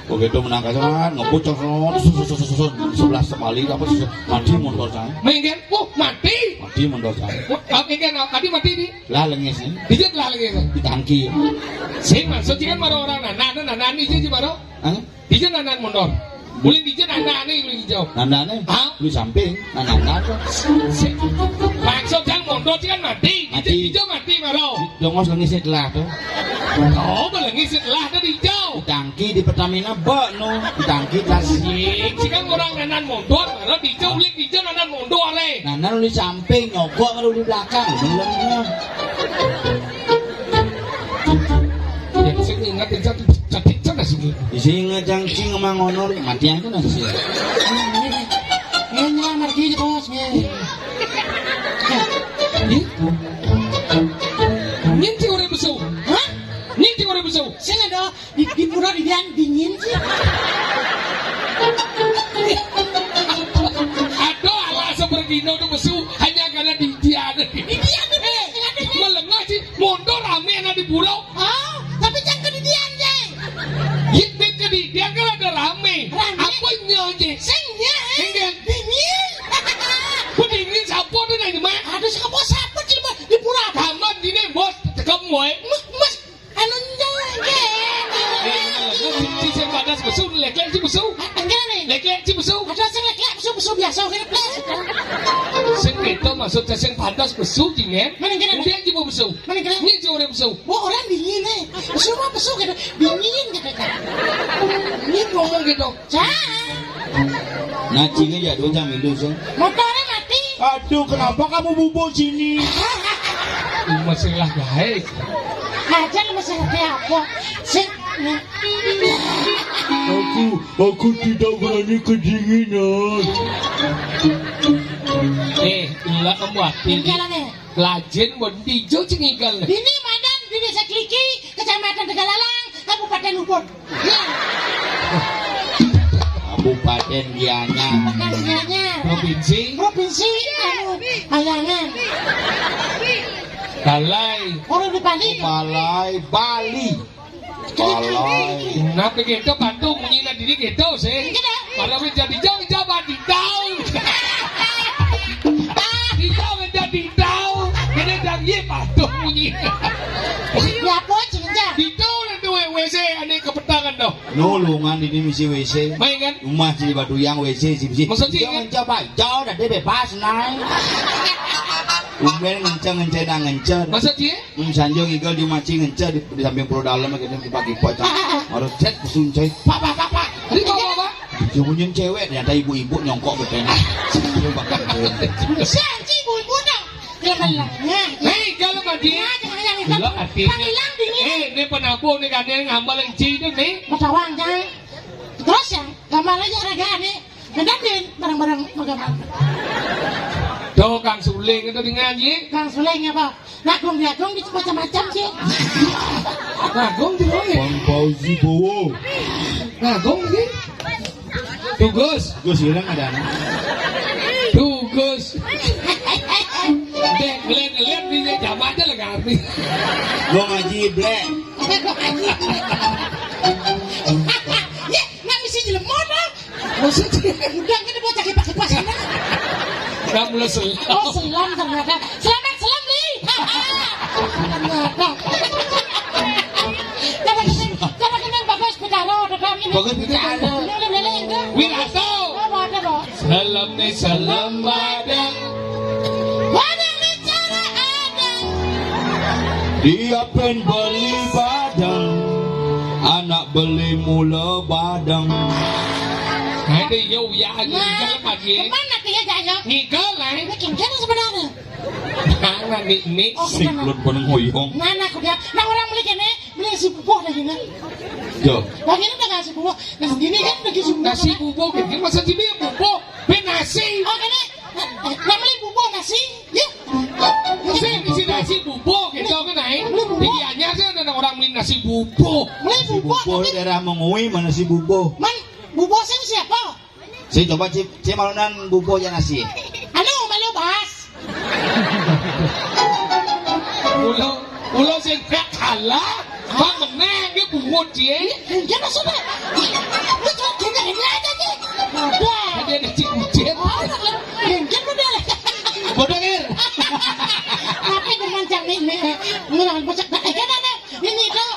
Begitu menangkasnya, ngebut, cang, susun, susun, susun, susun. Sebelah Sebali, apa, susun. Mati motor saya. Menggen, oh, mati. Mati motor saya. Wah, ah, menggen, ah, tadi mati di? Lah, lengis nih. Dijat lah lengis. Di tangki. Sing maksud kan baru orang, nah, nah, nah, nah, ini sih baru. Hah? Dijat nanan motor. Boleh dijat nandane lu hijau. Nandane? Hah? Lu samping, nandane apa? Si-, maksud yang motor sih kan mati. Mati. Dijat, dijat mati maro. Dongos lengis telah tuh. Oh, belengis telah tuh dijau. Di tangki di Pertamina bek no. Di tangki tas. Sing, sing kan orang nanan motor, maro dijau, boleh dijat nanan motor, le. Nanan lu di samping, nyogok kalau di belakang. Belum. Ya, sing ingat yang satu, cantik sana sini. Isi ingat yang cing emang honor, mati yang tuh nasi. Ini nyerang margi aja, Bos, nih. Ih. Nyinti orang besar. Hah? Nyinti orang besar. Sini dong, di, di pura di Dian dingin sih. Aduh, ala seperti itu tuh besar, hanya karena di Dian. Di Dian, eh, melengah sih, mundur rame anak di pura. Oh, tapi jangan ke Dian, Jai. Yit, yit, ke Dian kan ada rame. Rame. Apa nyo, Jai? Sing, ya, eh. Enggak. Dingin. Bedingin siapa tuh nanya, Mak? Aduh, siapa, siapa sih, Mak? Di pura. Taman di nih, Bos. Tekem, woi. Mas, mas, anu, enggak, enggak. Eh, lu sing padas besu, leklek sih besu. Enggak nih. Leklek sih besu. Ada sing leklek, besu, besu biasa, oke, please. Sing kita maksudnya sing padas besu, jinen. Mana enggak nih? Kemudian cuma besu. Mana enggak nih? Ini cuma besu. Wah, orang dingin, eh. Besu apa besu, gitu? Dingin, gitu, kan. Ini ngomong gitu. Cah. Nah, cingnya jadul jam itu, sih. Motornya mati. Aduh, kenapa kamu bubuk sini? Masih lah, guys. Aja lu masih ngerti apa? Sing. Aku, aku tidak berani kedinginan. Eh, ilah kamu hati. Yang jalan, eh. Lajeng mon dijau cengigal. Dini mandan di Desa Kliki, Kecamatan Tegalalang, Kabupaten Ubud. Ya. Kabupaten Gianyar. Bukan Gianyar. Provinsi. Provinsi, anu, Mayangan. Balai. Orang di Bali. Balai Bali. Balai. Nah, begitu, Batu, munyi na diri gitu, sih. Gitu. Kalau menjadi jauh, jauh, di daun. Iya, patuh munyi. Ya, apa, Cing, Cang? Itu nanti W C ane kepetangan tuh. No, lowongan ini misi W C. Main kan? Rumah sini Batu Yang W C sih, bisi. Maksud sih, Iya, kan? Ngenca, Pak. Jauh dah, dia bebas, naik. Umel ngenca, ngenca, nang ngenca. Maksud sih? Hmm, sanjo ngigel di maci ngenca di, di samping pulau dalam, akhirnya kipak-kipak, Cang. Harus cek, pesun, coy. Pak, Pak, Pak, Pak. Ini bawa apa? Ujung-ujung cewek, ternyata ibu-ibu nyongkok betulnya. Dia bakal. Si anjing ibu-ibu dah. Dia malah. Nah, Hei, kalau mati. Nah, jangan yang itu. Lo artinya. Panggilan dingin. Eh, ini penabuh nih kan yang ngambal enci itu nih. Pesawang, Cang. Terus ya, gambar aja raga nih. Ngedan din, bareng-bareng menggambar. Tuh, Kang Suling itu dengan, Ji. Kang Suling apa? Ngagung diagung di macam-macam sih. Ngagung di mana? Bang Fauzi Bowo. Ngagung di? Tugus. Gus hilang ada anak. Tugus. Dek, ngeliat-ngeliat di jam aja lah ngerti. Gua ngaji, Blek. Ya, nggak bisa jelema dong. Maksudnya? Udah gini bocah kipas-kipas ini. Kamu lo selam. Oh, selam ternyata. Selamat selam nih. Ternyata. Coba gini, coba gini bagus bicara, udah gini. Bagus bicara. Ini udah lele itu. Wirato. Oh, ada, Bos. Salam nih, salam badang. Badang bicara ada. Dia pen beli badang, anak beli mula badang. Nah, itu yo ya, ngigel lagi. Kemana dia, Jaya? Ngigel, eh? Ini kincir sebenarnya. Mana nih, nih? Oh, kemana? Siklon pun ngoyong. Mana aku dia? Nah, orang beli kene, beli nasi bubuh lagi, nih. Yo. Lagi ini udah nasi bubuh. Nah, sendiri kan udah nasi bubuh. Nasi bubuh, gitu. Masa sini ya bubuh? Ben nasi. Oh, kene. Nah, beli bubuh nasi. Ya. Sing isi nasi bubuh gitu kan, ae. Beli bubuh. Iki anyar sih ada orang beli nasi bubuh. Beli bubuh, bubuh tapi daerah Mengwi mana si bubuh? Man, bubuh sing siapa? Sing coba, Ci, Ci malunan bubuh ya nasi. Anu, malu bahas. Ulo, ulo sing kalah. Bang menang dia bungut, Ci. Iya, maksudnya. Lu cuma gini, gini aja, Ci. Udah. Ada di Ci Ucit. Oh, udah. Mungkin udah. Bodoh, Ngir. Tapi dengan jam ini, ngulang bocah. Nah, iya, nah, nah. Ini tuh.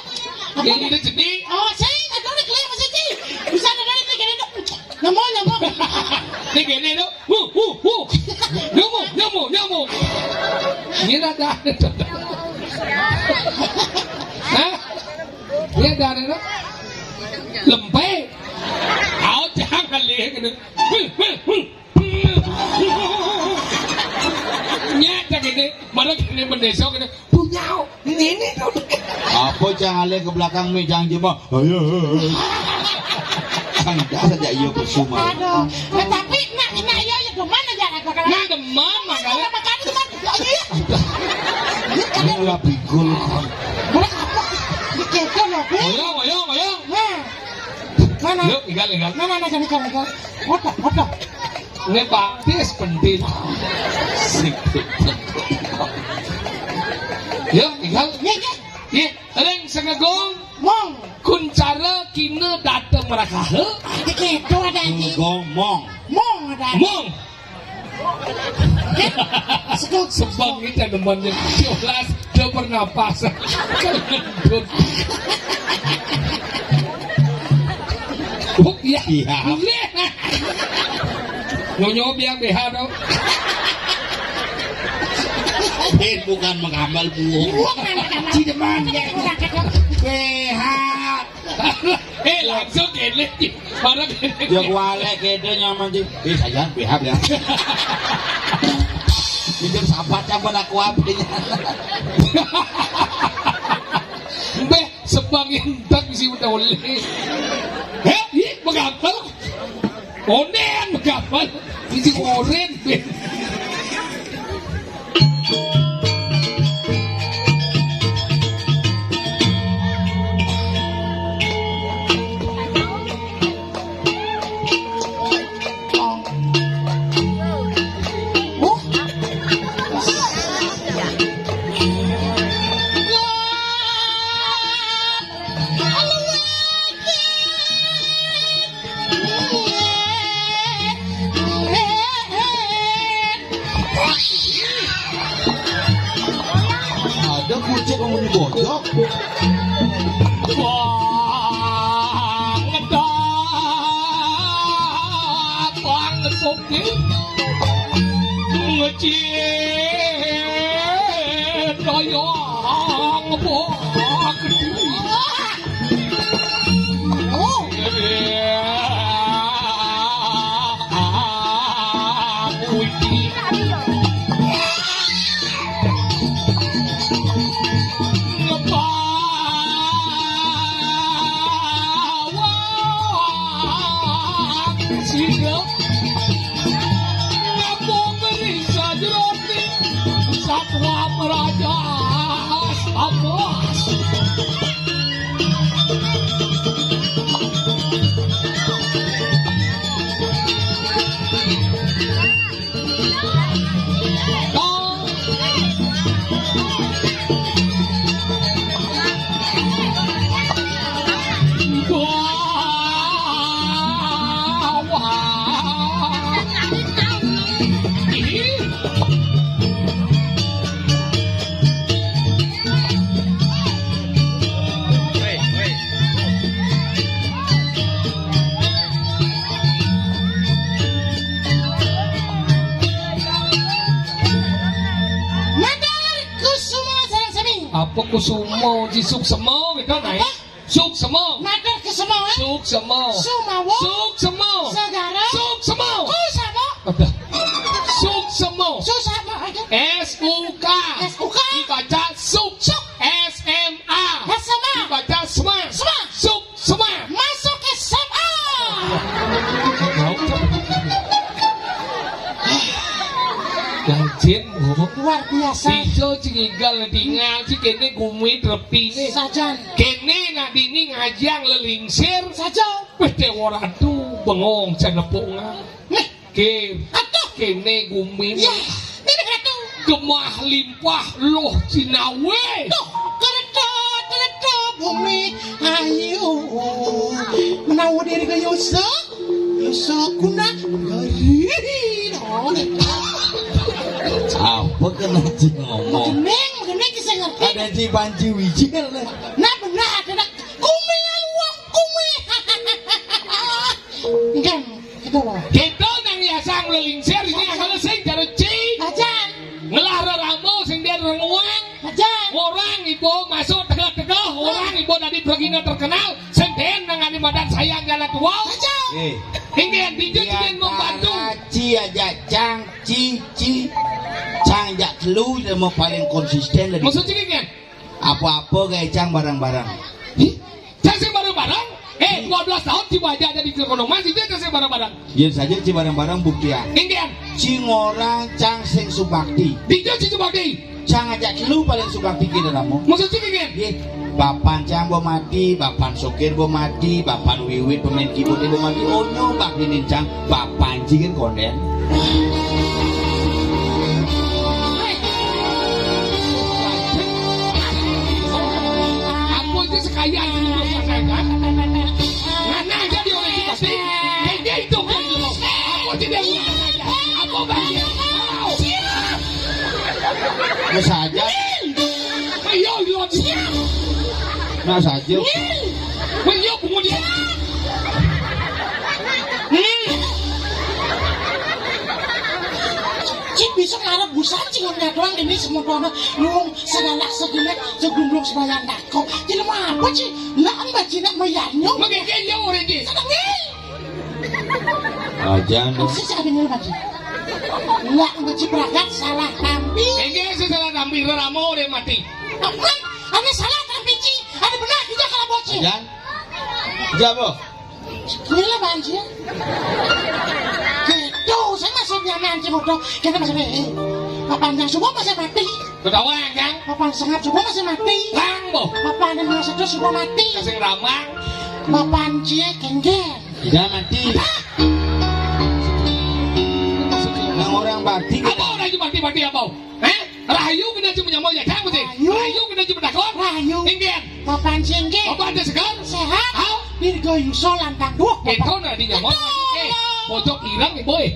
Ini tuh jadi. Oh, saya nggak tahu nih, kelihatan masih, Ci. Bisa ada dari ini, gini, dong. Nyamuk, nyamuk. Ini gini, dong. Wuh, wuh, wuh. Nyamuk, nyamuk, nyamuk. Ini ada. Hah? Ini ada, ada, dong. Lempe. Ayo, jangan lihat, gitu. Wuh, wuh, wuh. Nyata gini, mana gini mendesok gini, punya ini tuh. Apa cang alih ke belakang mi cang jema? Ayo. Kan dah saja iya bersuma. Aduh, nah, tapi nak, nak iya, iya, demen aja, nak, kalau Nah, demen, makanya. Kalau makan itu kan, iya, iya. Ini kan Ini lah bigul. Boleh apa? Dikecil loh, Bi. Ayo, ayo, ayo. Nah. Mana? Yuk, tinggal, tinggal. Mana, mana, jangan, jangan, jangan. Apa, apa? Ini Pak Tis penting. Yuk, tinggal. Iya, iya. Iya, ring sengegong. Mong. Kuncara kina data merakaha. Iki itu ada anjing. Sengegong mong. Mong ada. Mong. Sebab kita demannya. Jelas dia bernapas. Kelentut. Oh, iya. Iya. Iya. Nyonyo biang B H dong. Ini bukan mengamal buung. Bukan mengamal. Cideman ya. B H. Eh, langsung kene. Mana kene? Ya kualek kene nyaman sih. Eh, saya B H ya. Pinjam sahabat siapa nak kuat. Mbeh, sebang entek si udah oleh. Heh, ih, mengapa? Onean mengapa? Isi oren. Kucing ngomongin bojok. Wah, ngedak, bang, ngesokin. Ngecil, doyong, bang, gede. Oh. Satwa Praja Sabas. Matur Kusuma sareng sami. Apa Kusuma, Ji Suksema gitu, Nay? Apa? Suksema. Matur Kusuma, eh? Suksema. Sumawa. Suksema. Segara. Suksema. Kusama. Apa? Suksema. Susama, eh? S U K. S U K. Dibaca suk. Suk. S M A. S M A. Dibaca sma. Sma. Suk. Semar. Masuk S M A. Ganjen, Bu. Luar biasa. Ijo sing igal tinggal si kene gumi trepine. Sajan. Kene nak dini ngajang lelingsir. Saja. Wis dewa ratu bengong cenepungan. Nih. Ke. Aduh. Kene gumi. Ya. Ini ratu. Gemah limpah loh cinawe. Tuh, kereta, kereta bumi. Ayo. Menawa diri ke Yusuf. Yusuf kuna. Gari. Apa kena Ji ngomong? Gening, gening sing ngerti. Ada Ji Panji Wijil. Nah, benar, ada kumi ya, luang kumi. Enggak, gitu loh. Kita nang yasang lelingsir ini adalah sing jare Ji. Aja. Ngelah reramo sing dia renguang. Aja. Orang ibu masuk tengah-tengah, orang ibu tadi pergi terkenal, sing den nang ane madan sayang jalan tua. Aja. Eh. Ini yang dijak Iya, dia membantu. Tara, Ci aja cang, Ci, Ci. Cang jak telu dia mau paling konsisten dari Maksud Ci kan? Apa-apa kayak cang barang-barang. Ih, cang sing barang-barang? Eh, dua belas tahun Ci aja ada di Cilekonoman, itu cang sing barang-barang. Ya saja Ci barang-barang buktian. Ini kan? Ci ngorang cang sing subakti. Dijak Ci subakti. Cang aja telu paling subakti kita kamu. Maksud Ci kan? Nggih. Bapan cang bo mati, bapan sokir bo mati, bapan wiwit pemain keyboard bo mati. Oh nyo bak ini cang, bapan Ci kan konden. Aku itu sekaya itu kan. Mana aja di orang kita sih? Kayak dia itu kan. Aku tidak mau. Aku bagi. Ya saja. Ayo, yo. Nah saja. Ayo, bungo dia. Cik bisa ngarep busan cing ngadon ini semua doang. Nung segala segala segumblung sebayang dako. Jadi mau apa, Cik? Lah, mbak Cina mau yanyo. Mengke dia orang dia. Sedengin. Aja. Sing salah denger, Pak Ji. Lah, Pak Ji Pragat salah tampi. Enggak, sing salah tampi, reramo udah mati. Aman, ane salah tampi, Ji. Ane benar, kita kalau bocil. Aja. Jabo. Ini lah, Pak Ji. Gitu, saya masih nyaman, Ji, bodoh. Kita masih, eh, papan yang semua masih mati. Ketawa, kan? Papan sengap semua masih mati. Bang, boh. Papan yang masih terus semua mati. Kasih ramang. Papan Ji, kengger. Udah mati. Nang orang bakti. Apa orang itu bakti-bakti apa? Eh? Rahayu kena cuma nyamuk ya, cang mesti. Rahayu. Rahayu kena cuma takut. Rahayu. Inggian. Papan singgi. Papan ada segar. Sehat. Hah? Dirgo Yuso lantang duh. Kita nak di nyamuk. Eh, pojok irang nih, boy.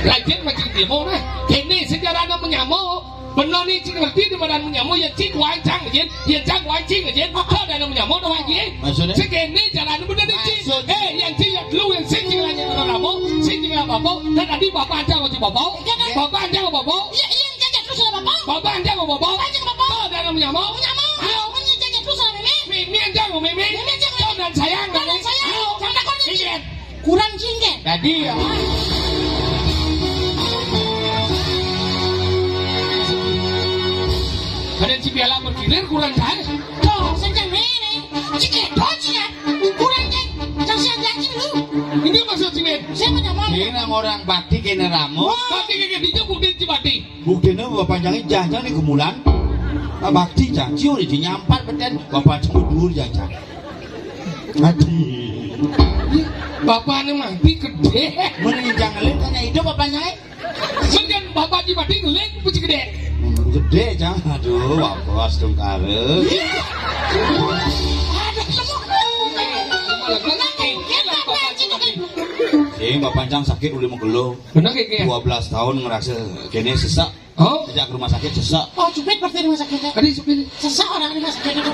Rajin mancing demo nah. Kene sejarah nak menyamuk. Bener né, cing ngerti di mana menyamo, yén cing kuancang, yén, yén cang kuancing, yén. Kok ada menyamo, dah, yén. Maksudnya? Cing kéné jalan bener né, cing. Maksud? Eh, yén cing, yén lu, yén cing, cing nanya orang ramo, cing, cing apa-apa. Dan tadi bapak ancang sama bapak. Iya, kan? Bapak ancang sama bapak. Iya, iya, cing, terus sama bapak. Bapak ancang sama bapak. Bapak ancang sama bapak. Kok ada menyamo? Menyamo. Ayo. Kan cing, terus sama Mimi. Mimi ancang sama Mimi. Mimi ancang sama Mimi. Kok dan sayang. Kok dan sayang. Ayo. Sama takon, cing. Iya. Kurang singkat. Tadi ya. Ada si piala bergilir kurang kan? Tuh, sing kéné. Sing kéto, sing ya. Kurang kan? Sing sing janji lu. Ini maksud sing. Saya mau ngomong. Ini nang orang bakti kéné ramo. Wah. Bakti kayak gitu, bukti si bakti. Buktiné bapak pancangé janjang di gemulan. Pak bakti janji udah dinyampat beten. Bapak cembur dhuwur janjang. Mati. Bapakné mati gedé. Mending jangan lihat, tanya hidup apa nyai? Mungkin bapak di mati ngeling, puji gedé. Hmm, gedé, jangan. Aduh, apa astungkara. Aduh, malah kena kengkén, bapak di mati. Sing bapak pancang sakit, ulih megelo. Bener, kayak, kayak. Dua belas tahun ngerasa kéné sesak. Oh? Ajak ke rumah sakit, sesak. Oh, jupit berarti rumah sakitnya. Tadi jupit. Sesak orang rumah sakit itu.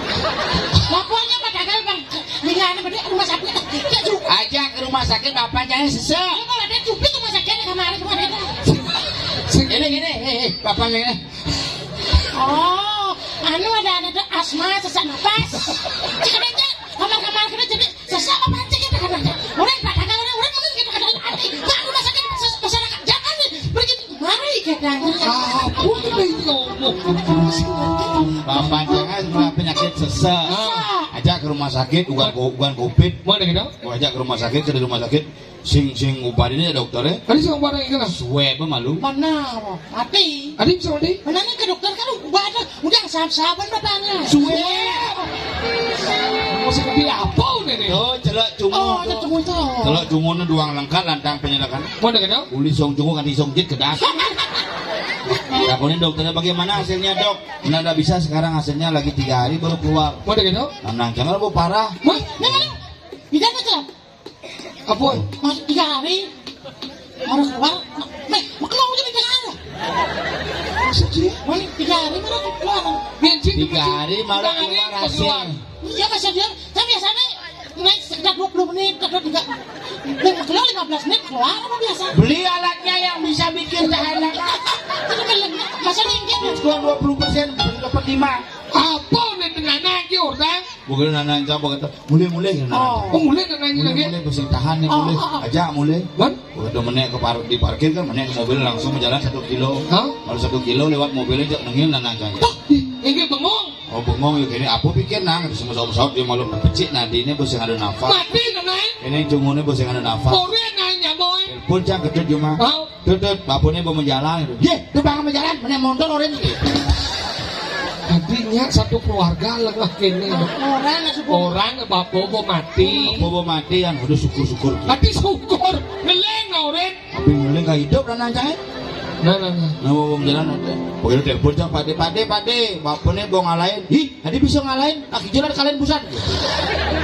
Lapornya padahal, Bang, dengan apa dia, rumah sakit. Dia jupit. Ajak ke rumah sakit, bapak jangan sesak. Ya, kalau ada jupit rumah sakit, kemarin, kemarin. Ini, ini, eh, eh, bapak ini. Oh, anu ada, ada, ada asma, sesak napas. Cek aja, kamar-kamar kita jadi sesak apa aja kita kan aja. Orang pada orang, orang mungkin kita ada hati. Kan rumah sakit ses-, masyarakat jangan nih, pergi mari kita. Apa itu ngomong? Bapak jangan kena penyakit sesak. Ah. Ajak ke rumah sakit, bukan ko-, bukan covid. Mana gitu? Mau ajak ke rumah sakit, ke rumah sakit. Sing, sing upadiné dokter, eh? Tadi sing upadi kena. Suwe apa malu? Mana? Mati. Tadi bisa mati? Mana nih ke dokter kan udah ada, udah sahab-sahaban bapaknya. Suwe. Mau seperti apa udah nih? Oh, celok cungu. Oh, ada cungu itu. Celok cungu nih doang lengkap lantang penyelakan. Mau ada kena? Uli song cungu kan disong jit kedas. Takonin dokternya bagaimana hasilnya, Dok? Nah, nggak bisa sekarang, hasilnya lagi tiga hari baru keluar. Mau ada kena? Nah, nah, jangan lu parah. Wah, memang. Bisa betul. Apa? Masuk tiga hari. Baru keluar. Nih, mau keluar udah tiga hari. Maksudnya? Mana tiga hari baru keluar. Bensin tiga hari baru keluar hasil. Iya, masih dia. Saya biasanya naik sekitar dua puluh menit, atau tiga. Nih, mau keluar lima belas menit keluar apa biasa? Beli alatnya yang bisa bikin tahan lama. Masa mungkin? Diskon dua puluh persen, dapat lima. Apa nih, tenang aja, orang? Bukan anak-anak, kata, "Mulih, mulih," ya, anak-anak. Oh, mulih, anak-anak. Mulih, lagi. Mulih, bersih tahan nih, mulih. Oh, oh, oh. Ajak, mulih. Ban? Waktu menek ke par-, di parkir kan, menek mobil langsung jalan satu kilo. Hah? Kalau satu kilo lewat mobilnya, cek nengil, anak-anak. Toh, ih, ini bengong. Oh, bengong, ya, gini, apa pikir, nang? Ada semua saut-saut, dia malu pecik, nah, di ini bos yang ada nafas. Mati, nang, naik. Ini cungunya bos yang ada nafas. Korea, nanya, boy. Telepon, cak, gedut, cuma. Hah? Tut, tut, bapuné mau menjalan gitu. Yé, tuh bang menjalan, mana motor orang gitu. Tadinya satu keluarga lengah kéné. Orang nggak suka. Orang bapak mau mati. Apa mau mati yang udah syukur-syukur. Tadi syukur, ngeleng orang. Tapi ngeleng gak hidup dan aja. Nah, nah, nah. Nah, mau menjalan ada. Begitu telepon sama Pade, Pade, Pade, bapuné mau ngalahin. Ih, tadi bisa ngalahin. Lagi jalan kalian busan.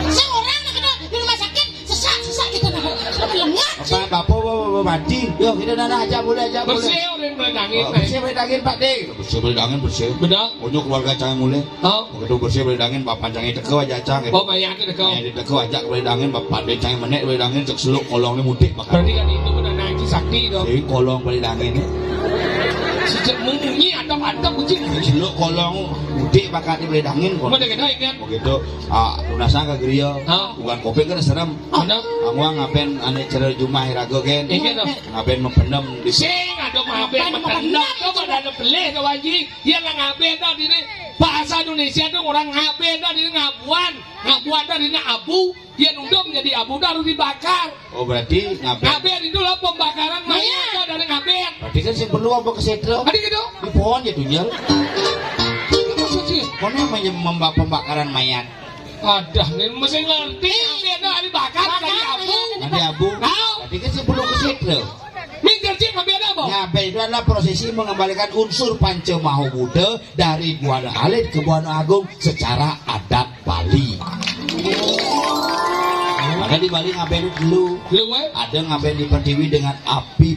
Seorang nak kena di rumah sakit. Sesak, sesak kita nak. Apa lengah, apa, sih? Bapak, bapak, bapak mati. Yo, kita nana aja boleh, aja boleh. Bersih, udah boleh dangin, oh, bersih, boleh dangin, Pak Dé. Bersih, boleh dangin, bersih. Benar. Punya keluarga cang mulai. Oh. Begitu bersih, boleh dangin, bapak cangnya teko aja, cang. Oh, mayatnya teko. Ya, diteko aja, boleh dangin, bapak Dé cang menek, boleh dangin, cek seluk kolongnya mudik, bakal. Berarti kan itu benar nanti sakti, dong. Si kolong boleh dangin. Sejak munyi, atap-atap, kucing. Seluk kolong mudik, bakal boleh dangin, kok. Mana kena, ingat? Begitu, ah, lunasan ke geria. Hah? Bukan kopi kan serem. Bener. Kamu ngapain ané cara jumah raga, Gen? Iya, dong. Ngapain mempendem di sing, ada ngapain mempendem, tuh pada ada pelih, tuh, anjing. Dia nggak ngapain, tuh, ini bahasa Indonesia tuh orang ngapain, tuh, ini ngabuan. Ngabuan, tuh, ini abu. Dia nunduk menjadi abu, tuh, harus dibakar. Oh, berarti ngapain? Ngapain itu loh pembakaran mayat, tuh, dari ngapain. Berarti kan sing perlu apa kesetra? Ada gitu? Di pohon ya, Tunjel. Itu maksudnya. Pohon yang mem-, pembakaran mayat. Adah, nih mesti ngerti. Tapi ada hari bakar, tadi abu. Nanti abu. Tahu. Tadi kan sebelum ke situ. Minggir, Cik, tapi ada apa? Ngaben itu adalah prosesi mengembalikan unsur Panca Maha Buddha dari Buana Alit ke Buana Agung secara adat Bali. Maka di Bali ngaben itu dulu. Dulu, eh? Ada ngaben di Pertiwi dengan api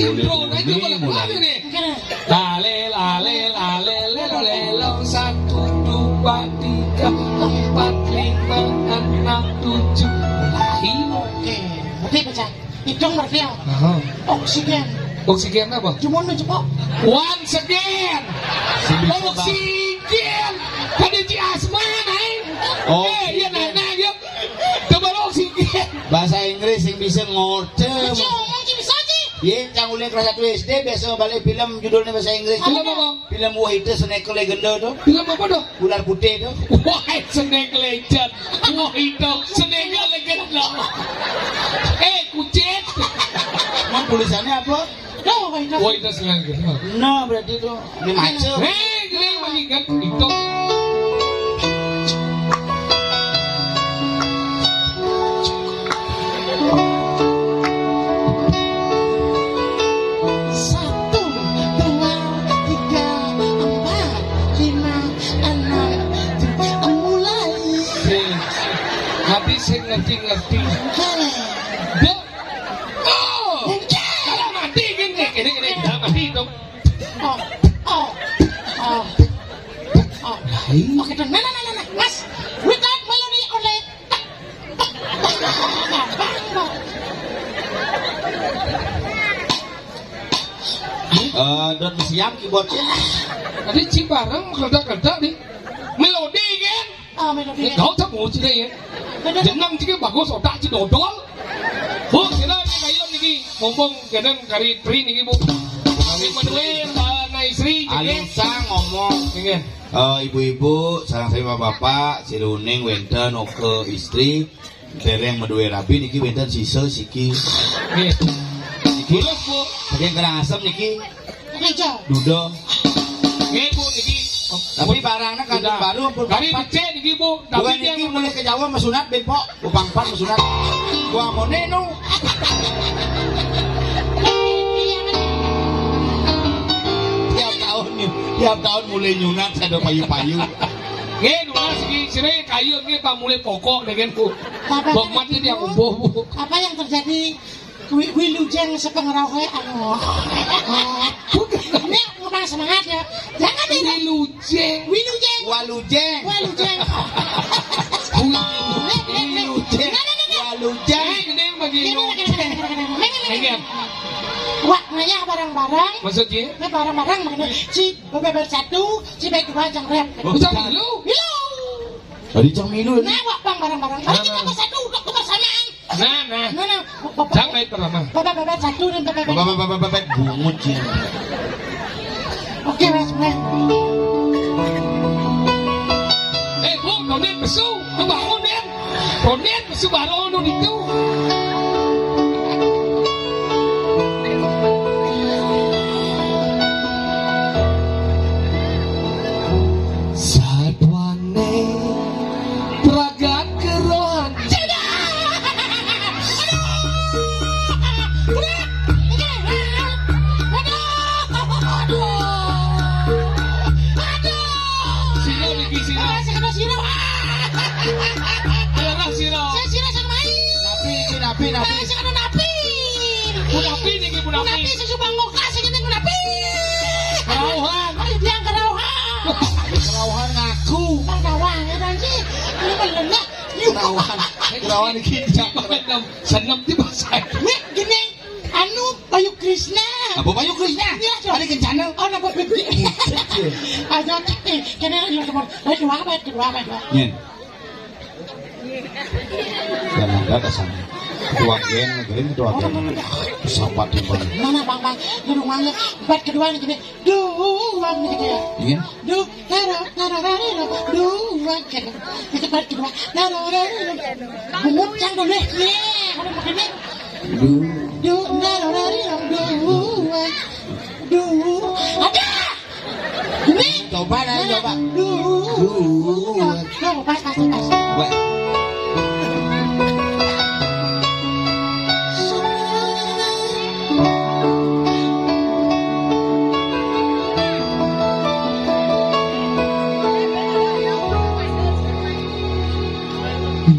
Intro, nah, itu mulai, mulai. Lale, lale, lale, lelo, lelo, satu, dua, tiga, empat, lima, enam, tujuh. Mulai. Oke, berarti pecah. Hidung berarti ya. Aha. Oksigen. Oksigen apa? Cuma nu cepok. Once again. Oksigen. Kan di asma, naik. Oh, eh, iya, oksigen. Nah, nah, yuk. Coba lo oksigen. Bahasa Inggris yang bisa ngorce. Bisa ngomong sih, bisa sih. Ye, cang ulian kelas satu S D biasa balik film judulnya bahasa Inggris. Film apa? Film Wahid Snake Legend tuh. Film apa tuh? Ular putih tuh. Wahid Snake Legend. Wahid Snake Legend. Eh, kucit. Emang tulisannya apa? Tuh, Wahid. Wahid Snake Legend. Nah, berarti tuh. Ini macam. Eh, gini lagi kan itu. Satu, dua, tiga, empat, lima, enam, tujuh, mulai. Sing. Tapi sing ngerti-ngerti. Oke. Dek. Oh. Oke. Kalau mati gini, gini, gini. Nah, mati dong. Oh, oh, oh, oh. Oke, nah, nah, nah, nah, nah. Mas, without melody only. Eh, dot siap keyboardnya. Tadi Cibareng kerja-kerja nih. Melodi kan? Ah, melodi. Kau tak mau sih ya. Bener. Jeneng sih bagus, otak sih dodol. Bu, kita ini kayu niki, mumpung jeneng kari tri niki, Bu. Kami berdua, eh, na istri, jadi alusa ngomong. Iya. Eh, ibu-ibu, sareng sami bapak-bapak, siruning wénten oke istri, dereng madué rabi niki wénten sisa siki. Nggih. Niki. Terus, Bu. Saking Karangasem niki. Meja. Duda. Nggih, Bu, niki. Tapi barangnya kandung baru ampun. Kari papat. Becik niki, Bu. Tapi bukan dia niki mulai ke Jawa mesunat ben, Pok. Upang pan sunat. Gua mau nenu. Tiap tahun nih, tiap tahun mulai nyunat saya payu-payu. Nggih, nunas iki sire kayu nggih pamulih pokok dengan Bu. Bapak, Bu, mati dia Bu, umbuh, Bu. Apa yang terjadi? Wi-, wilujeng sepengerohe anu. Ini ngomong semangat ya. Jangan ini. Wilujeng. Wilujeng. Walujeng. Walujeng. Nek, nek, nek. Wilujeng. Nah, nah, nah, nah. Walujeng. Eh, ini yang bagi ini, lu. Ini, ini, ini, ini, ini, ini. Ini. Wah, nanya barang-barang. Maksudnya? Ini barang-barang begini. Si bebek satu, si bebek dua, jangkrik. Oh, bisa milu? Milu. Tadi cang milu. Nah, wah, bang, barang-barang. Tadi kita bersatu, untuk kebersamaan. Nah, nah. Nah, nah. Cang naik pertama. Bapak, bapak, satu dan bapak, bapak. Bapak, bapak, bapak, bapak, bungut ya. Oke, Mas, Mas. Eh, Bu, Ronin, besu. Coba, Ronin. Ronin, besu, baru, Ronin itu. Satuan Pragat kerohan. Sira niki sira. Ayo, sira. Sira sing main. Napi niki, napi, napi. Sing anu napi. Bu Napi niki, Bu Napi. Bu Napi sing sumbang moka sing ini Bu Napi. Kerauhan. Ayo, tiang kerauhan. Kerauhan ngaku. Kerauhan ya, Bang, sih. Ini melenek. Kerauhan. Kerauhan iki. Seneng di bahasa. Nek gini, anu, Bayu Krisna. Apa Bayu Krisna? Iya, dong. Ada kencana. Oh, napa gede? Ayo, eh, kene lu teman. Baik, dua apa? Dua apa? Dua. Yen. Dan ada kesan. Ketua geng, geng ketua geng. Sahabat di mana? Mana, Bang, Bang? Di rumahnya, buat kedua nih, gini. Duh, Bang, nih, gitu ya. Iya. Duh, naro, naro, naro, naro, duh, Bang, gitu. Itu buat kedua. Naro, naro, naro. Bungut kan boleh, iya, kalau begini. Duh. Duh, naro, naro, naro, duh, Bang. Duh. Ada! Ini. Coba dah, coba. Duh. Duh. Duh, pas, pas, pas. Wah.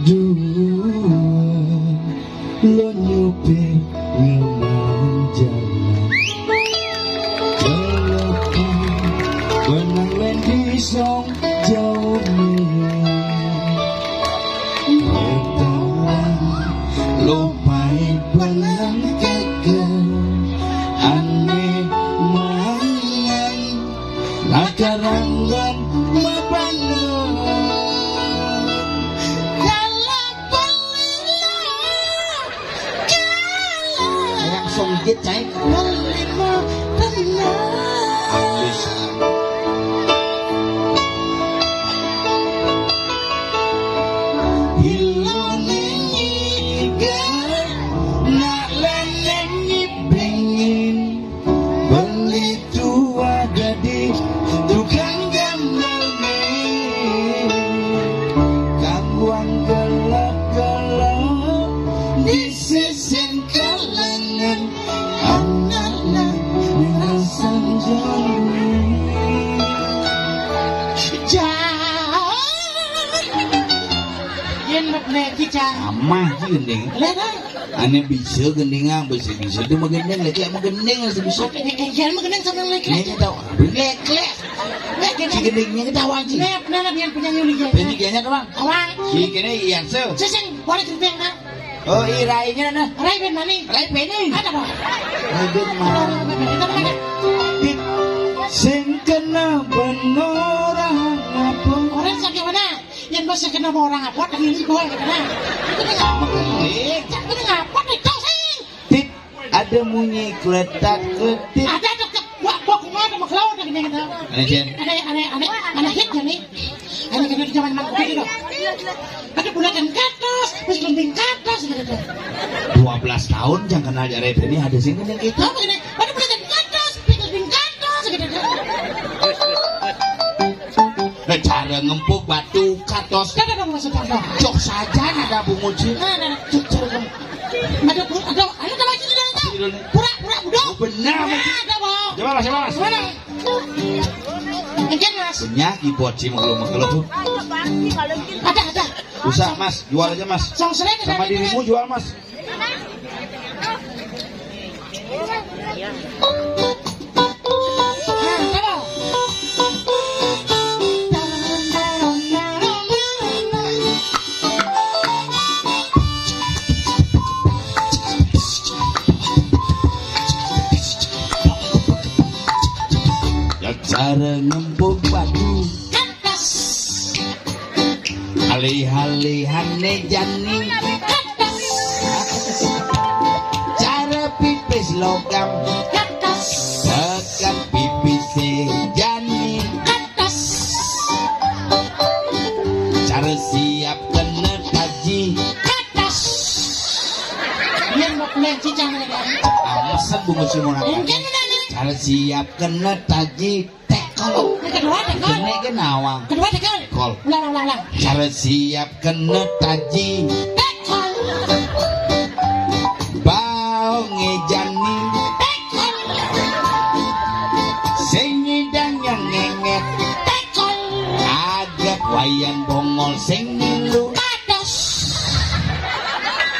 Duh. Lo nyupir ngemang jalan. Karangan mabana. Kala pelila. Kala. Yang songgit, cai. Pelima tenang. Halus. Ilone nyigar, nak lene nyipengin. Beli tua dadi tukang gambel nih. Kangguan gelap-gelap di sisin kalengan. Anakna ngerasa jauh. Jauh. Yen mah lagi, Cang. Amah ji gending. Lihat, ah. Ane bisa gendingan, bisa-bisa tu mah gending, lagi mah gending, bisa-bisa. Eh, eh, yen mah gending sama lagi. Ini tahu, leklek. Leklek. Si gendingnya ketawa ji. Nep, nana biar punya nyuli ya. Ini kayaknya doang. Awang. Si kene iya se. Seseng, boleh cerita, nah. Oh, i rainya nah. Rai ben mani. Rai beni. Ada apa? Rai ben mani. Tit, sing kena benorang apa? Orang sakit mana? Yang masih kena orang apa? Tadi ini gua yang kena. Itu dengan apa? Itu dengan apa? Itu sih. Tit, ada munyi kletak kletik. Ada, ada, ada. Wah, wah, gua ada makhluk ada gini gitu. Aneh, Cen. Aneh, aneh, aneh, aneh hit ya nih. Aneh kena di zaman mangkuk itu dong. Ada bulatan katos, terus gending katos gitu tuh. Dua belas tahun yang kenal Jared ini ada sih gending gitu. Apa gini? Ada bulatan katos, terus gending katos gitu tuh. Eh, cara ngempuk batu katos. Kan ada maksud apa? Cok saja ada bungut sih. Nah, nah, nah. Cok, cara ngempuk. Ada bu-, ada, ada lagi di dalam tuh. Pura-pura budak. Oh, benar, Mas. Nah, ada, Bang. Coba, Mas, coba, Mas. Mana? Mungkin, Mas. Punya keyboard sih, menggeluh-menggeluh tuh. Ada, ada. Usah, Mas. Jual aja, Mas. Sama dirimu jual, Mas. Cara ngempuk batu. Katas. Alih-alihane jani. Katas. Cara pipis logam. Katas. Tekan pipis jani. Katas. Cara siap kena taji. Katas. Biar mau kena cicang ya, kan? Amesan bunga semua. Mungkin udah nih. Cara siap kena taji. Tekol. Yang kedua, tekol. Kene ke nawang. Kedua, tekol. Tekol. Ulang, ulang, ulang. Cara siap kena taji. Tekol. Bau ngejani. Tekol. Sing nyidang yang ngenget. Tekol. Agak wayan bongol sing ngilu. Kados.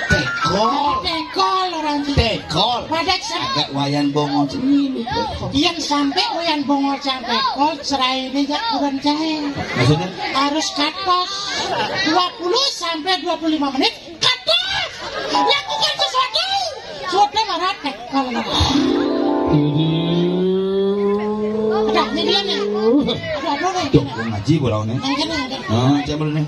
Tekol. Tekol orang Cina. Tekol. Pada sa- Agak wayan bongol sing ngilu. Yang sampai wayan bongol sampai kol, serai ini jak kurang jahe. Maksudnya? Harus katos. Dua puluh sampai dua puluh lima menit, katos. Lakukan sesuatu. Sudah marah tekol. Ada, ini dulu nih. Ada, ada nih. Tuh, ngaji bola nih. Yang kena, yang kena. Ah, coba nih.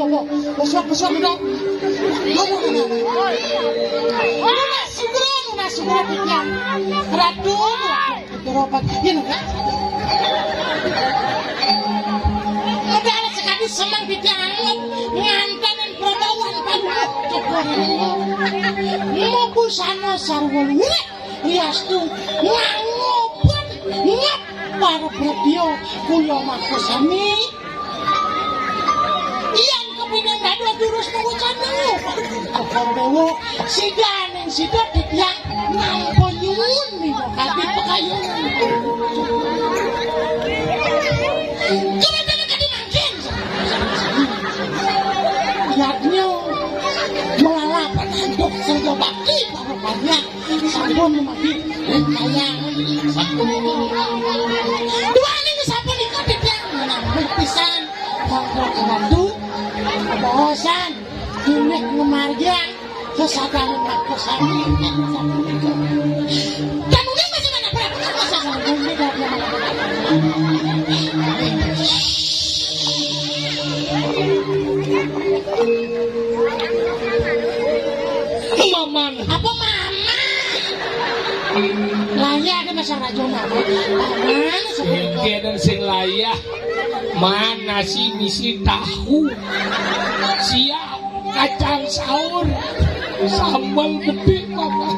Besok, besok, besok. Lunas sugro, lunas sugro, Titiang. Ratu, Ratu, Ratu, Ratu. Yen enggak. Ada alat sekali semang Titiang anggap ngantanin perbawan paduh. Mubusana sarwa luwih. Yastu ngangobet ngep para pradya kula mangku sami. Yang kepingin dados jurus mawacana. Kepala Dewa, sidaning sida Titiang nampa nyuwun minangka pekayunan. Kebetulan tadi mangkin. Yadnya melalapan antuk serga bakti para panjak. Sampun mati. Kaya sampun. Duaning sapunika Titiang menawi pisan Bangkok Ratu. Bosan. Inggih ngemargiang kesadaran aku sami sapunika. Dan mungkin masih mana berapa masa sampun tidak. Paman. Apa mama? Layah ada masalah raja mama. Paman, sebenarnya. Engke dan sing layah. Man, nasi misi tahu. Siap, kacang saur. Sambal gede, Paman.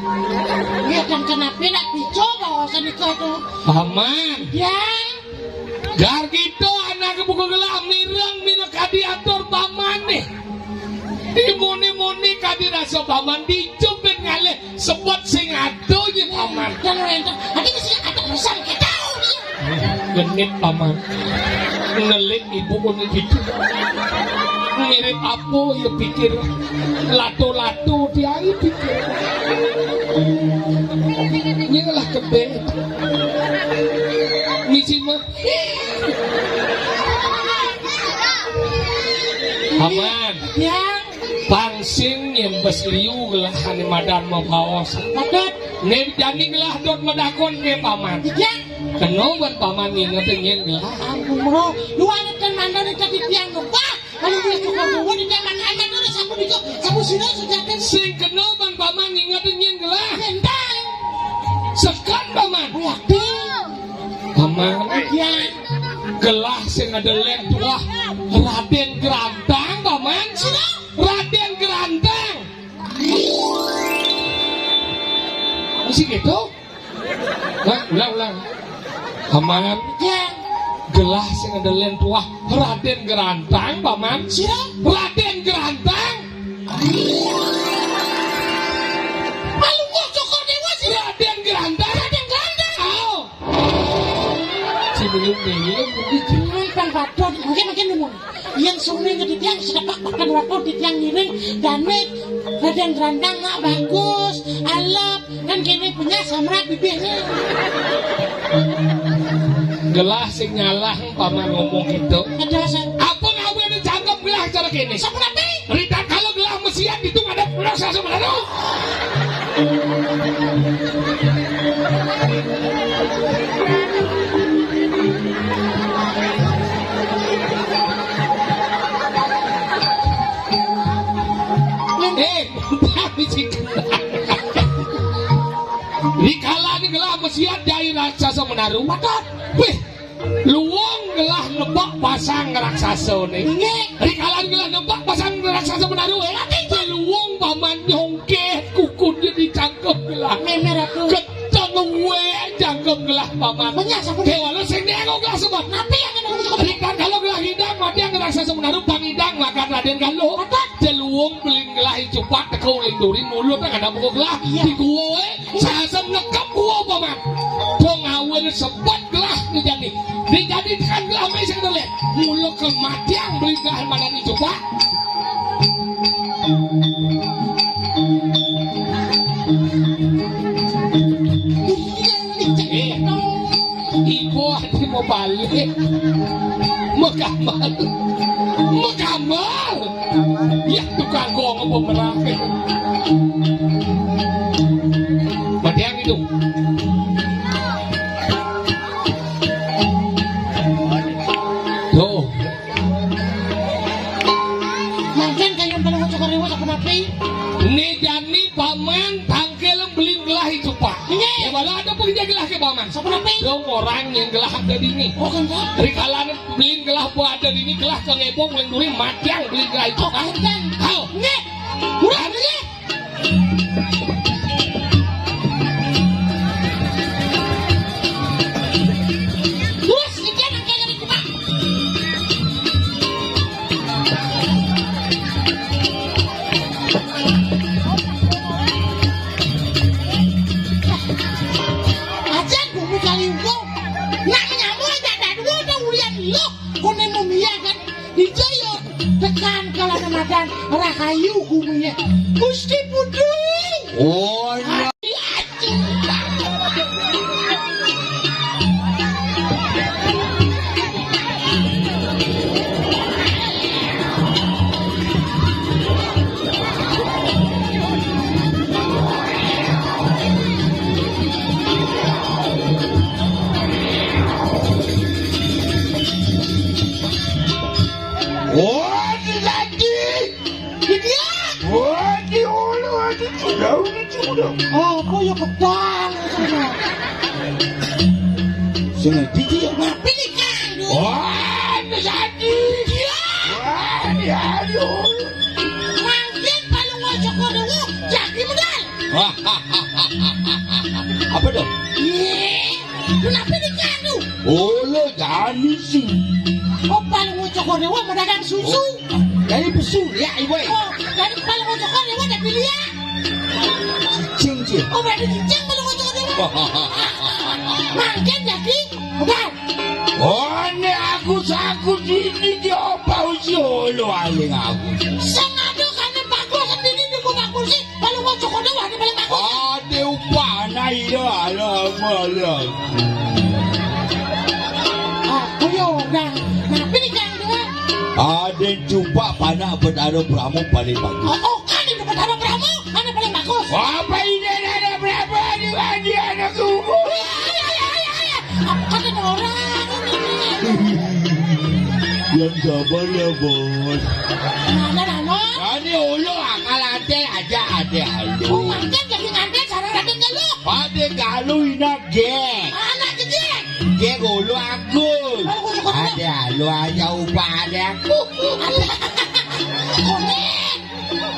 Ya, dan kenapa nak pico bawa senikah tuh? Paman. Ya. Gar kita anak buka gelah mireng minakadi atur pamane. Dimuni-muni kadi rasa paman dicupin ngalih sebut sing ado ya paman. Dan rento, ati mesti ada pesan kita. Genit paman. Ngelik ibu kono gitu. Mirip apa ya pikir. Lato-lato dia pikir. Ini lah kebet. Misi mah. Paman. Ya. Pang sing nyembes liu gelahane madan mabaos. Patut. Ne jani gelah dot madakon ke paman. Ya. Kena ban paman nginget nyen gelah. Ampun, bro. Luar kan mandane tadi tiang ngebah. Kalau dia tukar ruwet dia makan anak dulu sapu diko. Sapu sira sudah kan. Sing kena ban paman nginget nyen gelah. Nyentai. Sekan paman. Yakin. Paman. Ya. Gelah sing ada lek tuah Raden Gerantang, Paman. Sira? Raden Gerantang. Mesti gitu? Nah, ulang, ulang. Paman. Ya. Gelah sing ada lek tuah Raden Gerantang, Paman. Sira? Raden Gerantang. Palungguh Cokor Dewa, sira? Raden Gerantang. Raden Gerantang. Oh. Cibulung dewe mungkin. Jangan pan patut, mungkin mungkin nemu. Yang sungai jadi tiang sedepak makan waktu di tiang ngiring, danik, badan gerandang nak bagus, alap, dan kini punya samrat bibirnya. Gelah sing nyalah paman ngomong gitu. Ada saya. Apa ngawe ada cakep gelah cara kini? Seperti Rita kalau gelah mesian itu ada pulau saya sebenarnya. Eh, di kala ni gelah mesiat jai raksasa menaru. Wih, luwung gelah nebak pasang raksasa ni. Inggih. Di kala ni gelah nebak pasang raksasa menaru, eh. Luwung paman nyongkeh kukunnya di cangkem gelah. Memer aku. Keteng we cangkem gelah paman. Banyak sapu. Dewa sing nengok gelah sebab. Napi yang kena sebab? Rikan kalau gelah hidang mati yang raksasa menaru pangidang makan Raden Galuh. Apa? Jeluwung beling gelah icupak teka uling duri mulut kan ada buku gelah. Iya. Di gua, eh. Sasem nekep gua paman. Pengawin sebab gelah dijadi. Dijadikan gelah mesek dulu. Mulut kematian beling gelah mana icupak. Iku ati mau balik. Megamel. Megamel. Ya tukang gong apa merah. Matiang itu. Tuh. Né jani paman tangkil belin gelah i cupak. Nggih. Ya, malah ada pengeja gelah ke paman. Sapa napi? Dong orang yang gelah ada dini. Oh, kan, Pak? Rikalané belin gelah po ada dini, gelah ke ngebong, belin duri, matiang belin gelah i cupak. Oh, kan, kan. Hal. Nggih. Urang nggih. Terus, niki nang kene niki, Pak. Aja gumi kali engko. Nak menyambung aja dah dulu, udah ulian lo. Koné mumia kan. Dijaya tekan kalana madan rahayu gumine. Gusti Putu. Oh, iya. Oh, di lagi. Di dia. Oh, di ulu, di ulu, di ulu. Oh, apa ya pedang? Sing di dia. Napi nih, Kang? Oh, di lagi. Dia. Wah, ya, lu. Mangkin Palungguh Cokor Dewa, jadi medal. Apa dong? Iya. Kenapa dikandu? Oh, lo jani sih. Oh, Palungguh Cokor Dewa mau dagang susu. Oh, dari pesu, ya, ibu. Oh, dari Palungguh Cokor Dewa ada pilihan. Cicing, cicing. Oh, berarti cicing Palungguh Cokor Dewa. Mangkin jadi, udah. Oh, ini aku saku sini dia apa usia lo aling aku. Sing ado kane bagus sendiri di rumah kursi. Palungguh Cokor Dewa, ade paling bagus. Ade upana iya, alah, alah. Ah, ayo, nah, nah, pilih yang dua. Ade cupak panak Betara Brahma paling bagus. Oh, oh, kan itu Betara Brahma, ade paling bagus. Apa ini ada Brahma di, di anak kuku? Iya, iya, iya, iya, iya. Apa kata orang ini? Yang sabar ya, Bos. Mana, mana? Ini ulu akal ade aja, ade alu. Oh, mangkin jadi nganten sareng Raden Galuh. Ade Galuh inak gek. Anak gede. Gek ulu agus. Aku suka. Ade alu aja upah ade aku. Koné.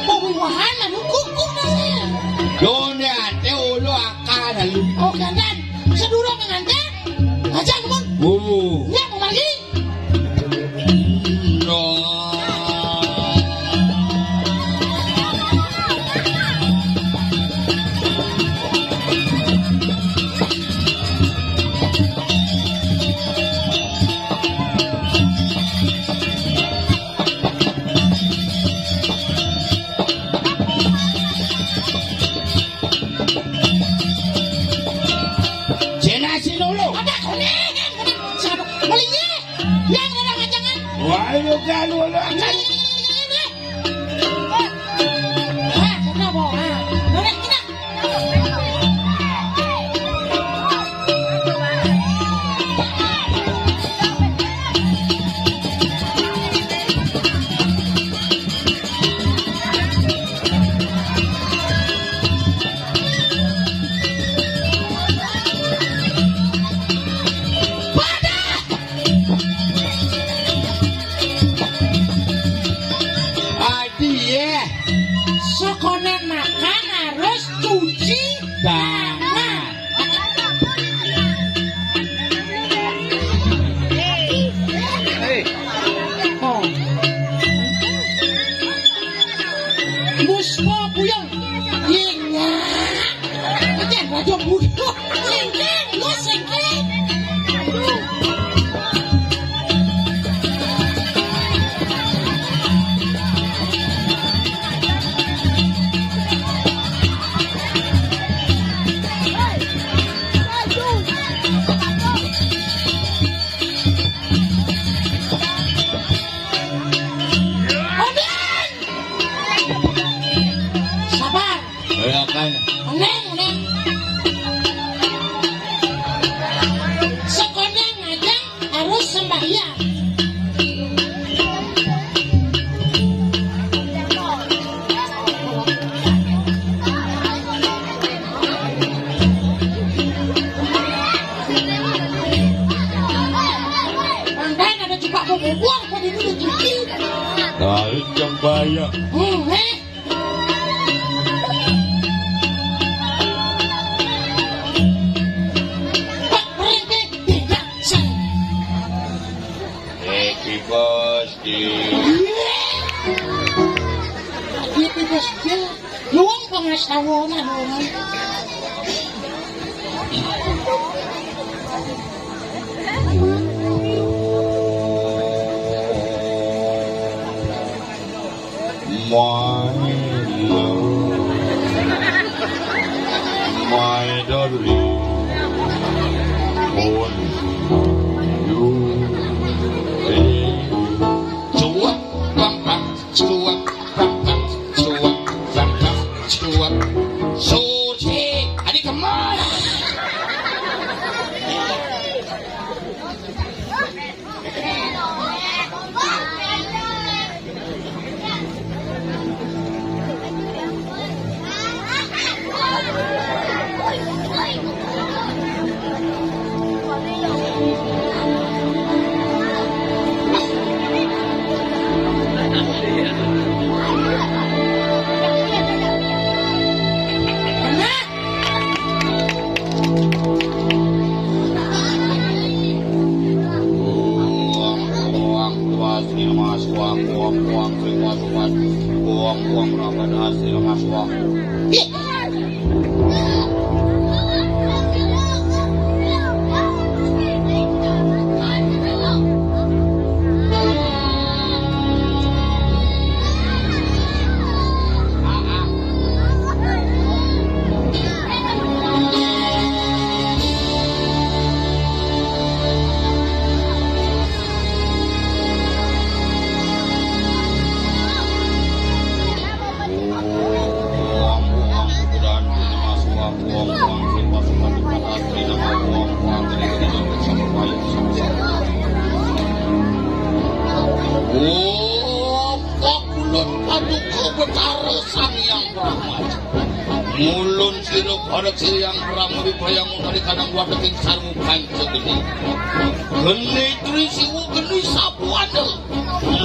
Pembuahan lalu kuku nasi. Done ade ulu akal lalu. Oh, gandan. Sedurung nganten. Aja, Mun. Oh. Ya, mau lagi. Jelasin dulu. Ada kuning. Siapa? Meliye. Yang ada rancangan. Wah, lu kan, lu kan. Ah, sudah, Bo. Ah, boleh kita. Adi, ya. Sekolah makan harus cuci tangan. Muspa puyung. Iya. Oke, raja puyung. Singkir, lu singkir. Sabar. Ya kan. Neng, neng. Sekolah ngajak harus sembahyang. Ayo cembaya. Hmm, eh. Pak Rete tidak sah. Eh, bebas, Ki. Iya. Iya, bebas, Ki. Luang pengasawan, luang. My love, my darling, only you, baby. Cuap, bang, bang, cuap, bang, bang, cuap, bang, bang, cuap. Suci, adi kemana? Oh, pakulun paduka Betara Sang Hyang Brahma. Mulun sira parak Sang Hyang Brahma wiprayang utari kanang wateking sarwa panca geni. Geni Tri Siwa, geni Sabuana.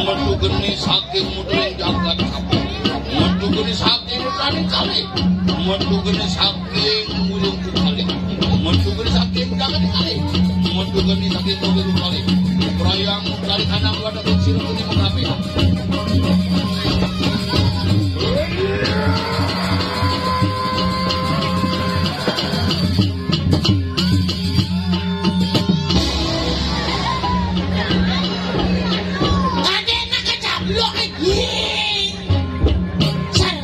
Metu geni saking mudring jagat Sabana. Metu geni saking utaning kalih. Metu geni saking ulung kalih. Metu geni saking jagat kalih. Metu geni saking ulung kalih. Wiprayang utari kanang wateking sira geni mengabih. Kadek nak kecaplok, eh. Ser.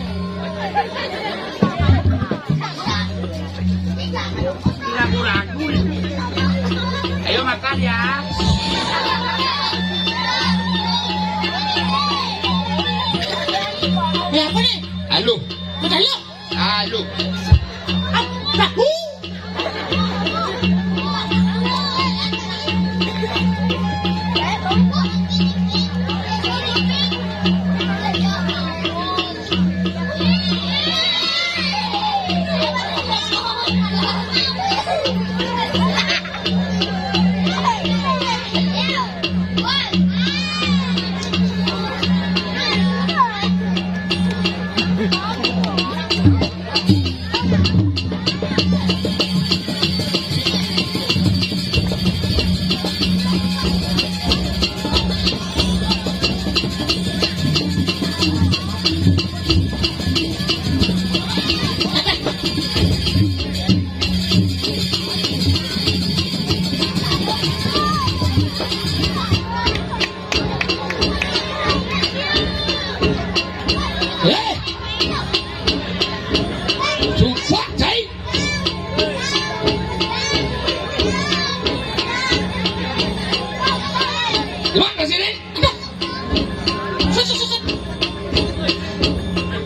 Ragu-ragu. Ayo makan ya. Ya apa nih? Halo. Makan yuk. Halo. Ah, ragu. Eh! Sumpah, cai. Gimana sih, Dik? Sut, sut, sut, sut.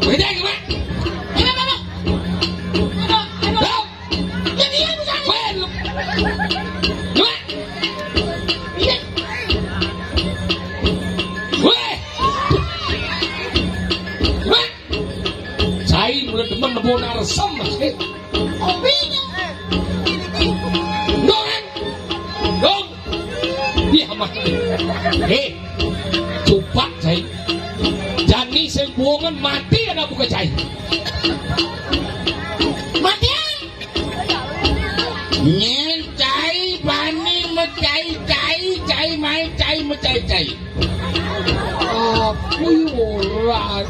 Beda gimana? Apa, apa, apa? Apa, apa? Apa? Weh, lu. Weh. Weh. Weh. Cai mula demen nebo narsem, Mas. Kopi. Dong, kan? Dong. Iya, Mas. Eh, coba, cai. Bani sing buungan mati anak buka cai. Mati. Nyén cai bani macai-cai, cai mai cai macai-cai. Apa ora?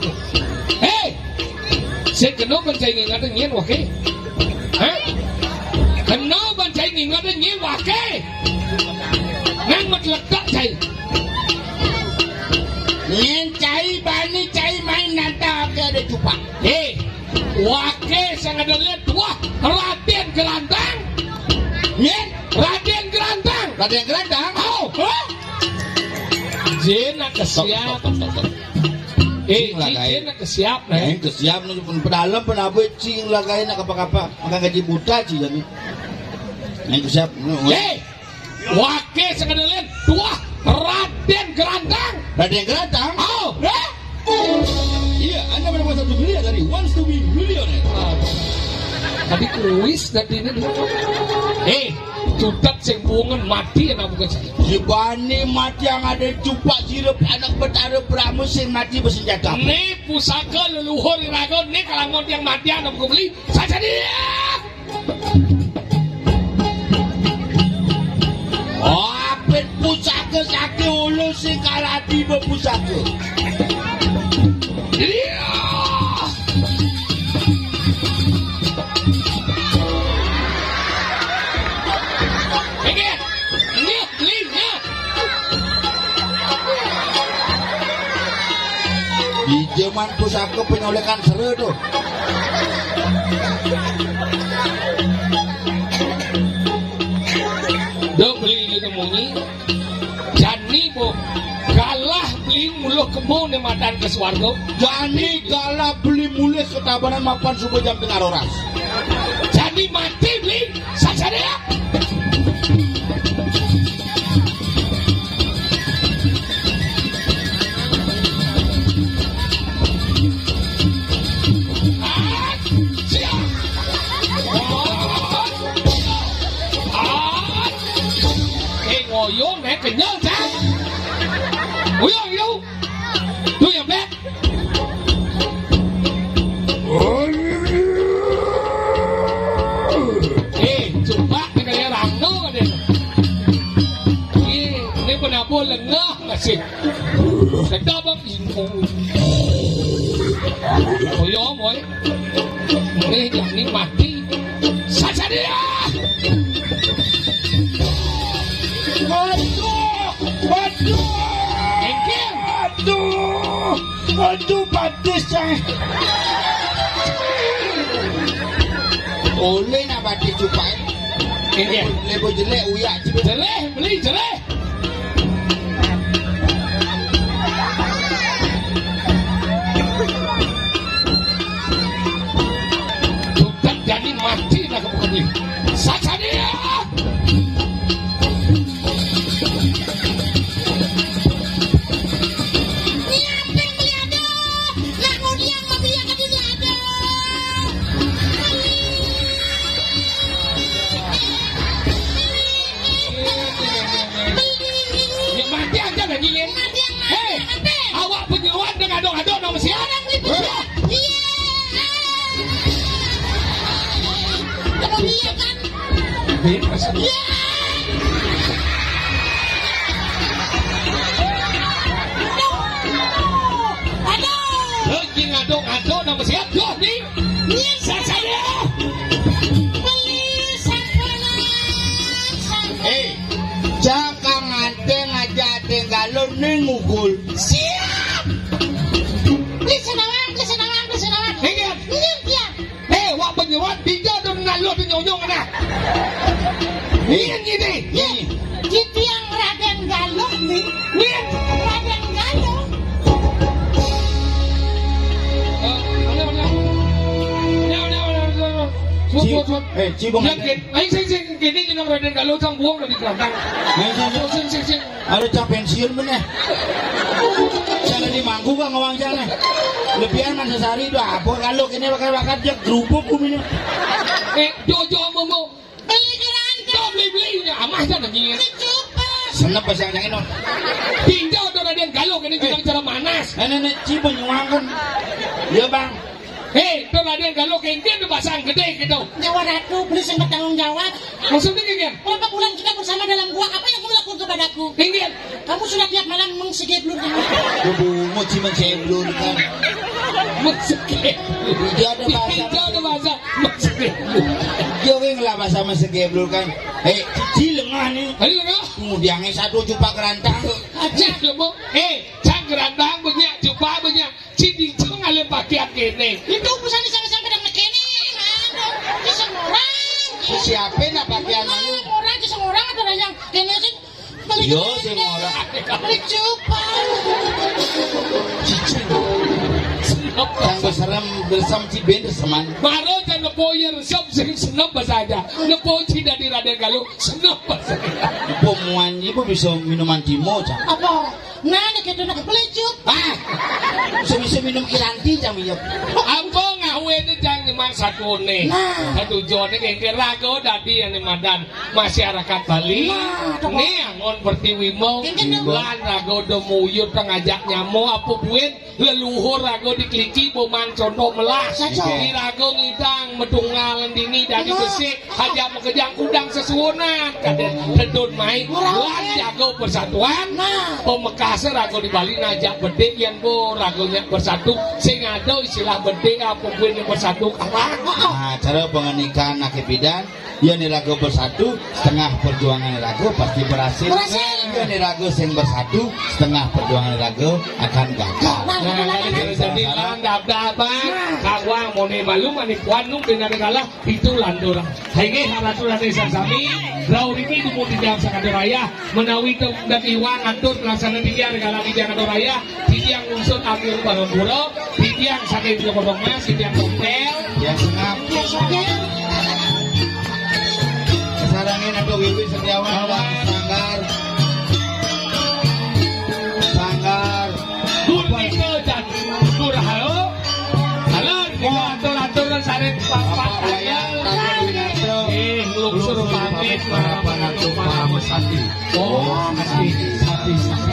Hei, sing kena ban cai ngingat nyén waké. Hah? Kena ban cai ngingat nyén waké. Nang matletak cai. Nyén cai bani cai mai nanta aké ada cupak. Hei, waké sing ada lén tuah Radén Gerantang. Nyén Radén Gerantang. Radén Gerantang. Oh, hah? Jén nak kesiap. Stop, stop, stop, stop. Eh, cing lagaé. Cing nak kesiap, eh. Cing kesiap nu pun pedalem pun abe cing lagaé nak apa-apa. Makan gaji buta cing jadi. Cing kesiap. Eh, waké sing ada lén tuah Radén Gerantang. Radén Gerantang? Oh, eh? Iya, Anda mendapatkan satu miliar dari Wants to be Millionaire. Tapi kuis dan ini. Eh, cutat sing buungan mati anak bukan sih. Jebane mati yang ada cupak sirep anak Betara Brahma sing mati bersenjata. Né pusaka leluhur iraga, né kalamun tiang mati anak bukan beli. Saja dia. Apit pusaka saké ulu sing kaladi bepusaka. Iya. Minggir. Minggir, minggir. Di zaman pusaka penyolekan sera tuh. Dok beli gitu munyi. Jani bo galah beli muluh kebo né madan ke swarga. Jani galah beli mulih ke Tabanan mapan suba jam tengah roras. Jani mati beli. Saja dia. Eh, ngoyong, eh, kenyal, Cak. Ngoyong, yuk. Tuh, ya, Bek. Eh, coba, kaya rangno, deh. Ini, ini penabur lengah, masih. Sedap, Bang. Oyo, boy. Ini jani mati. Saja dia. Waduh, waduh. Engkel. Aduh, aduh, batis, cai. Oleh nak batis cupai. Engkel. Lebo jelek, uyak, jelek. Jelek, beli jelek. Tukang jani mati nak bukan ni. Saja dia. Nyiapin beli ada. Nak ngudiang mau beli aja dulu ada. Ya, mati aja dah, Nyin. Hei, awak penyeruan dengan aduk-aduk nama siapa? Orang ni penyeruan. Iya. Kamu lihat kan? Iya. Aduh. Lagi ngaduk-ngaduk nama siapa? Tuh, ni. Iya, saya. Beli sampelan. Eh, cakang anteng aja anteng galon ning ngugul. Siap. Beli senawang, beli senawang, beli senawang. Iya. Iya, iya. Eh, wak penyeruan tiga tu nalur tu nyonyong nah. Iya, gini. Iya. Titiang Raden Galuh ni. Iya. Raden Galuh. Eh, mana, mana? Mana, mana, mana, mana? Suap, suap, suap. Eh, Cibong. Ya, gini. Aing sing, sing, gini, gini, Raden Galuh, sang buang dari gelanggang. Aing sing, sing, sing, sing. Ada cah pensiun bener. Jangan di mangku kan ngawang jangan. Lebihan man sesari itu apa kalau kini pakai bakat dia gerubuk kuminya. Eh, jojo momo. Beli gerangan. Tuh, beli-belinya. Amah jangan nangis. Senep bahasa yang ini. Tinjau tuh, Raden. Kalau kena juga cara manas. Nenek-nenek Cibeng nyuangkan. Iya, Bang. Hei, to Raden Galuh, kengken to basang gedé gitu. Nyawa ratu, beli sing bertanggung jawab. Maksudnya kengken? Berapa bulan kita bersama dalam gua, apa yang kamu lakukan kepadaku? Kengken. Kamu sudah tiap malam mengsegeblur dengan aku. Bungut sih mengsegeblur kan. Mengsegeblur. Iya ada bahasa. Iya ada bahasa. Mengsegeblur. Dia wé ngelah bahasa mengsegeblur kan. Eh, cici lengah nih. Ayo lengah. Kemudian satu cupak rantang. Aja loh, Bu. Eh, cang rantang banyak, cupak banyak. Ciding cang alé pakaian kéné. Itu urusan di sana sampai dengan kéné. Aduh, di semua orang. Siapa nak pakaian anu? Orang di semua orang ada yang kéné sih. Yo, sing ora. Beli cupak. Senep. Yang beserem, bersem cibén, seman. Maro jan nepo ya resep sing senep bahasa aja. Nepo cida di Raden Galuh, senep bahasa aja. Pemuan ibu bisa minuman timo, cang. Apa? Nah, nek itu nak beli cupak. Ah, bisa-bisa minum kiranti, cang, iya. Apa ngawé itu, cang, cuma satu nih. Nah. Satu jone kengken raga dadi ané madan masyarakat Bali. Nah, coba. Né angon Pertiwi mau. Kengken dong. Lan raga do muyur teng ajak nyamo apa buin leluhur raga dikliki boman condok melah. Saja. Di raga ngidang medungal dini dadi besik, aja makejang kudang sesuwunan. Kadén tedun mai lan jaga persatuan. Nah. Pamekasé raga di Bali najak bedik yén bo raga nyak bersatu. Sing ada istilah bedik apa kuwi nyak bersatu kalah. Nah, cara penganikan aké bidan, yén raga bersatu, setengah perjuangan raga pasti berhasil. Berhasil. Yén raga sing bersatu, setengah perjuangan raga akan gagal. Nah, nah, nah, nah, jadi salah-salah. Lan dap-dap, Bang. Nah. Kawang moné malu manik kuan nung pindah kalah, itu lantur. Inggih, ratu lan ing sami, rauh riki dumun titiang sakadi rayah, menawi ten-, ten iwang atur pelaksana titiang, rikala titiang atur rayah, titiang ngungsut agung pangampura, titiang saking Joko Mas, titiang tompel. Ya, sengap. Kasarengin atau Wiwi Setiawan, Sanggar. Sanggar. Gurita jan Gurahalo. Halo, kita atur-atur sareng Bapak Wayan, Bapak Winarto. Eh, lungsur pamit, para pangatur, para mesati. Oh, sati, sati, sati.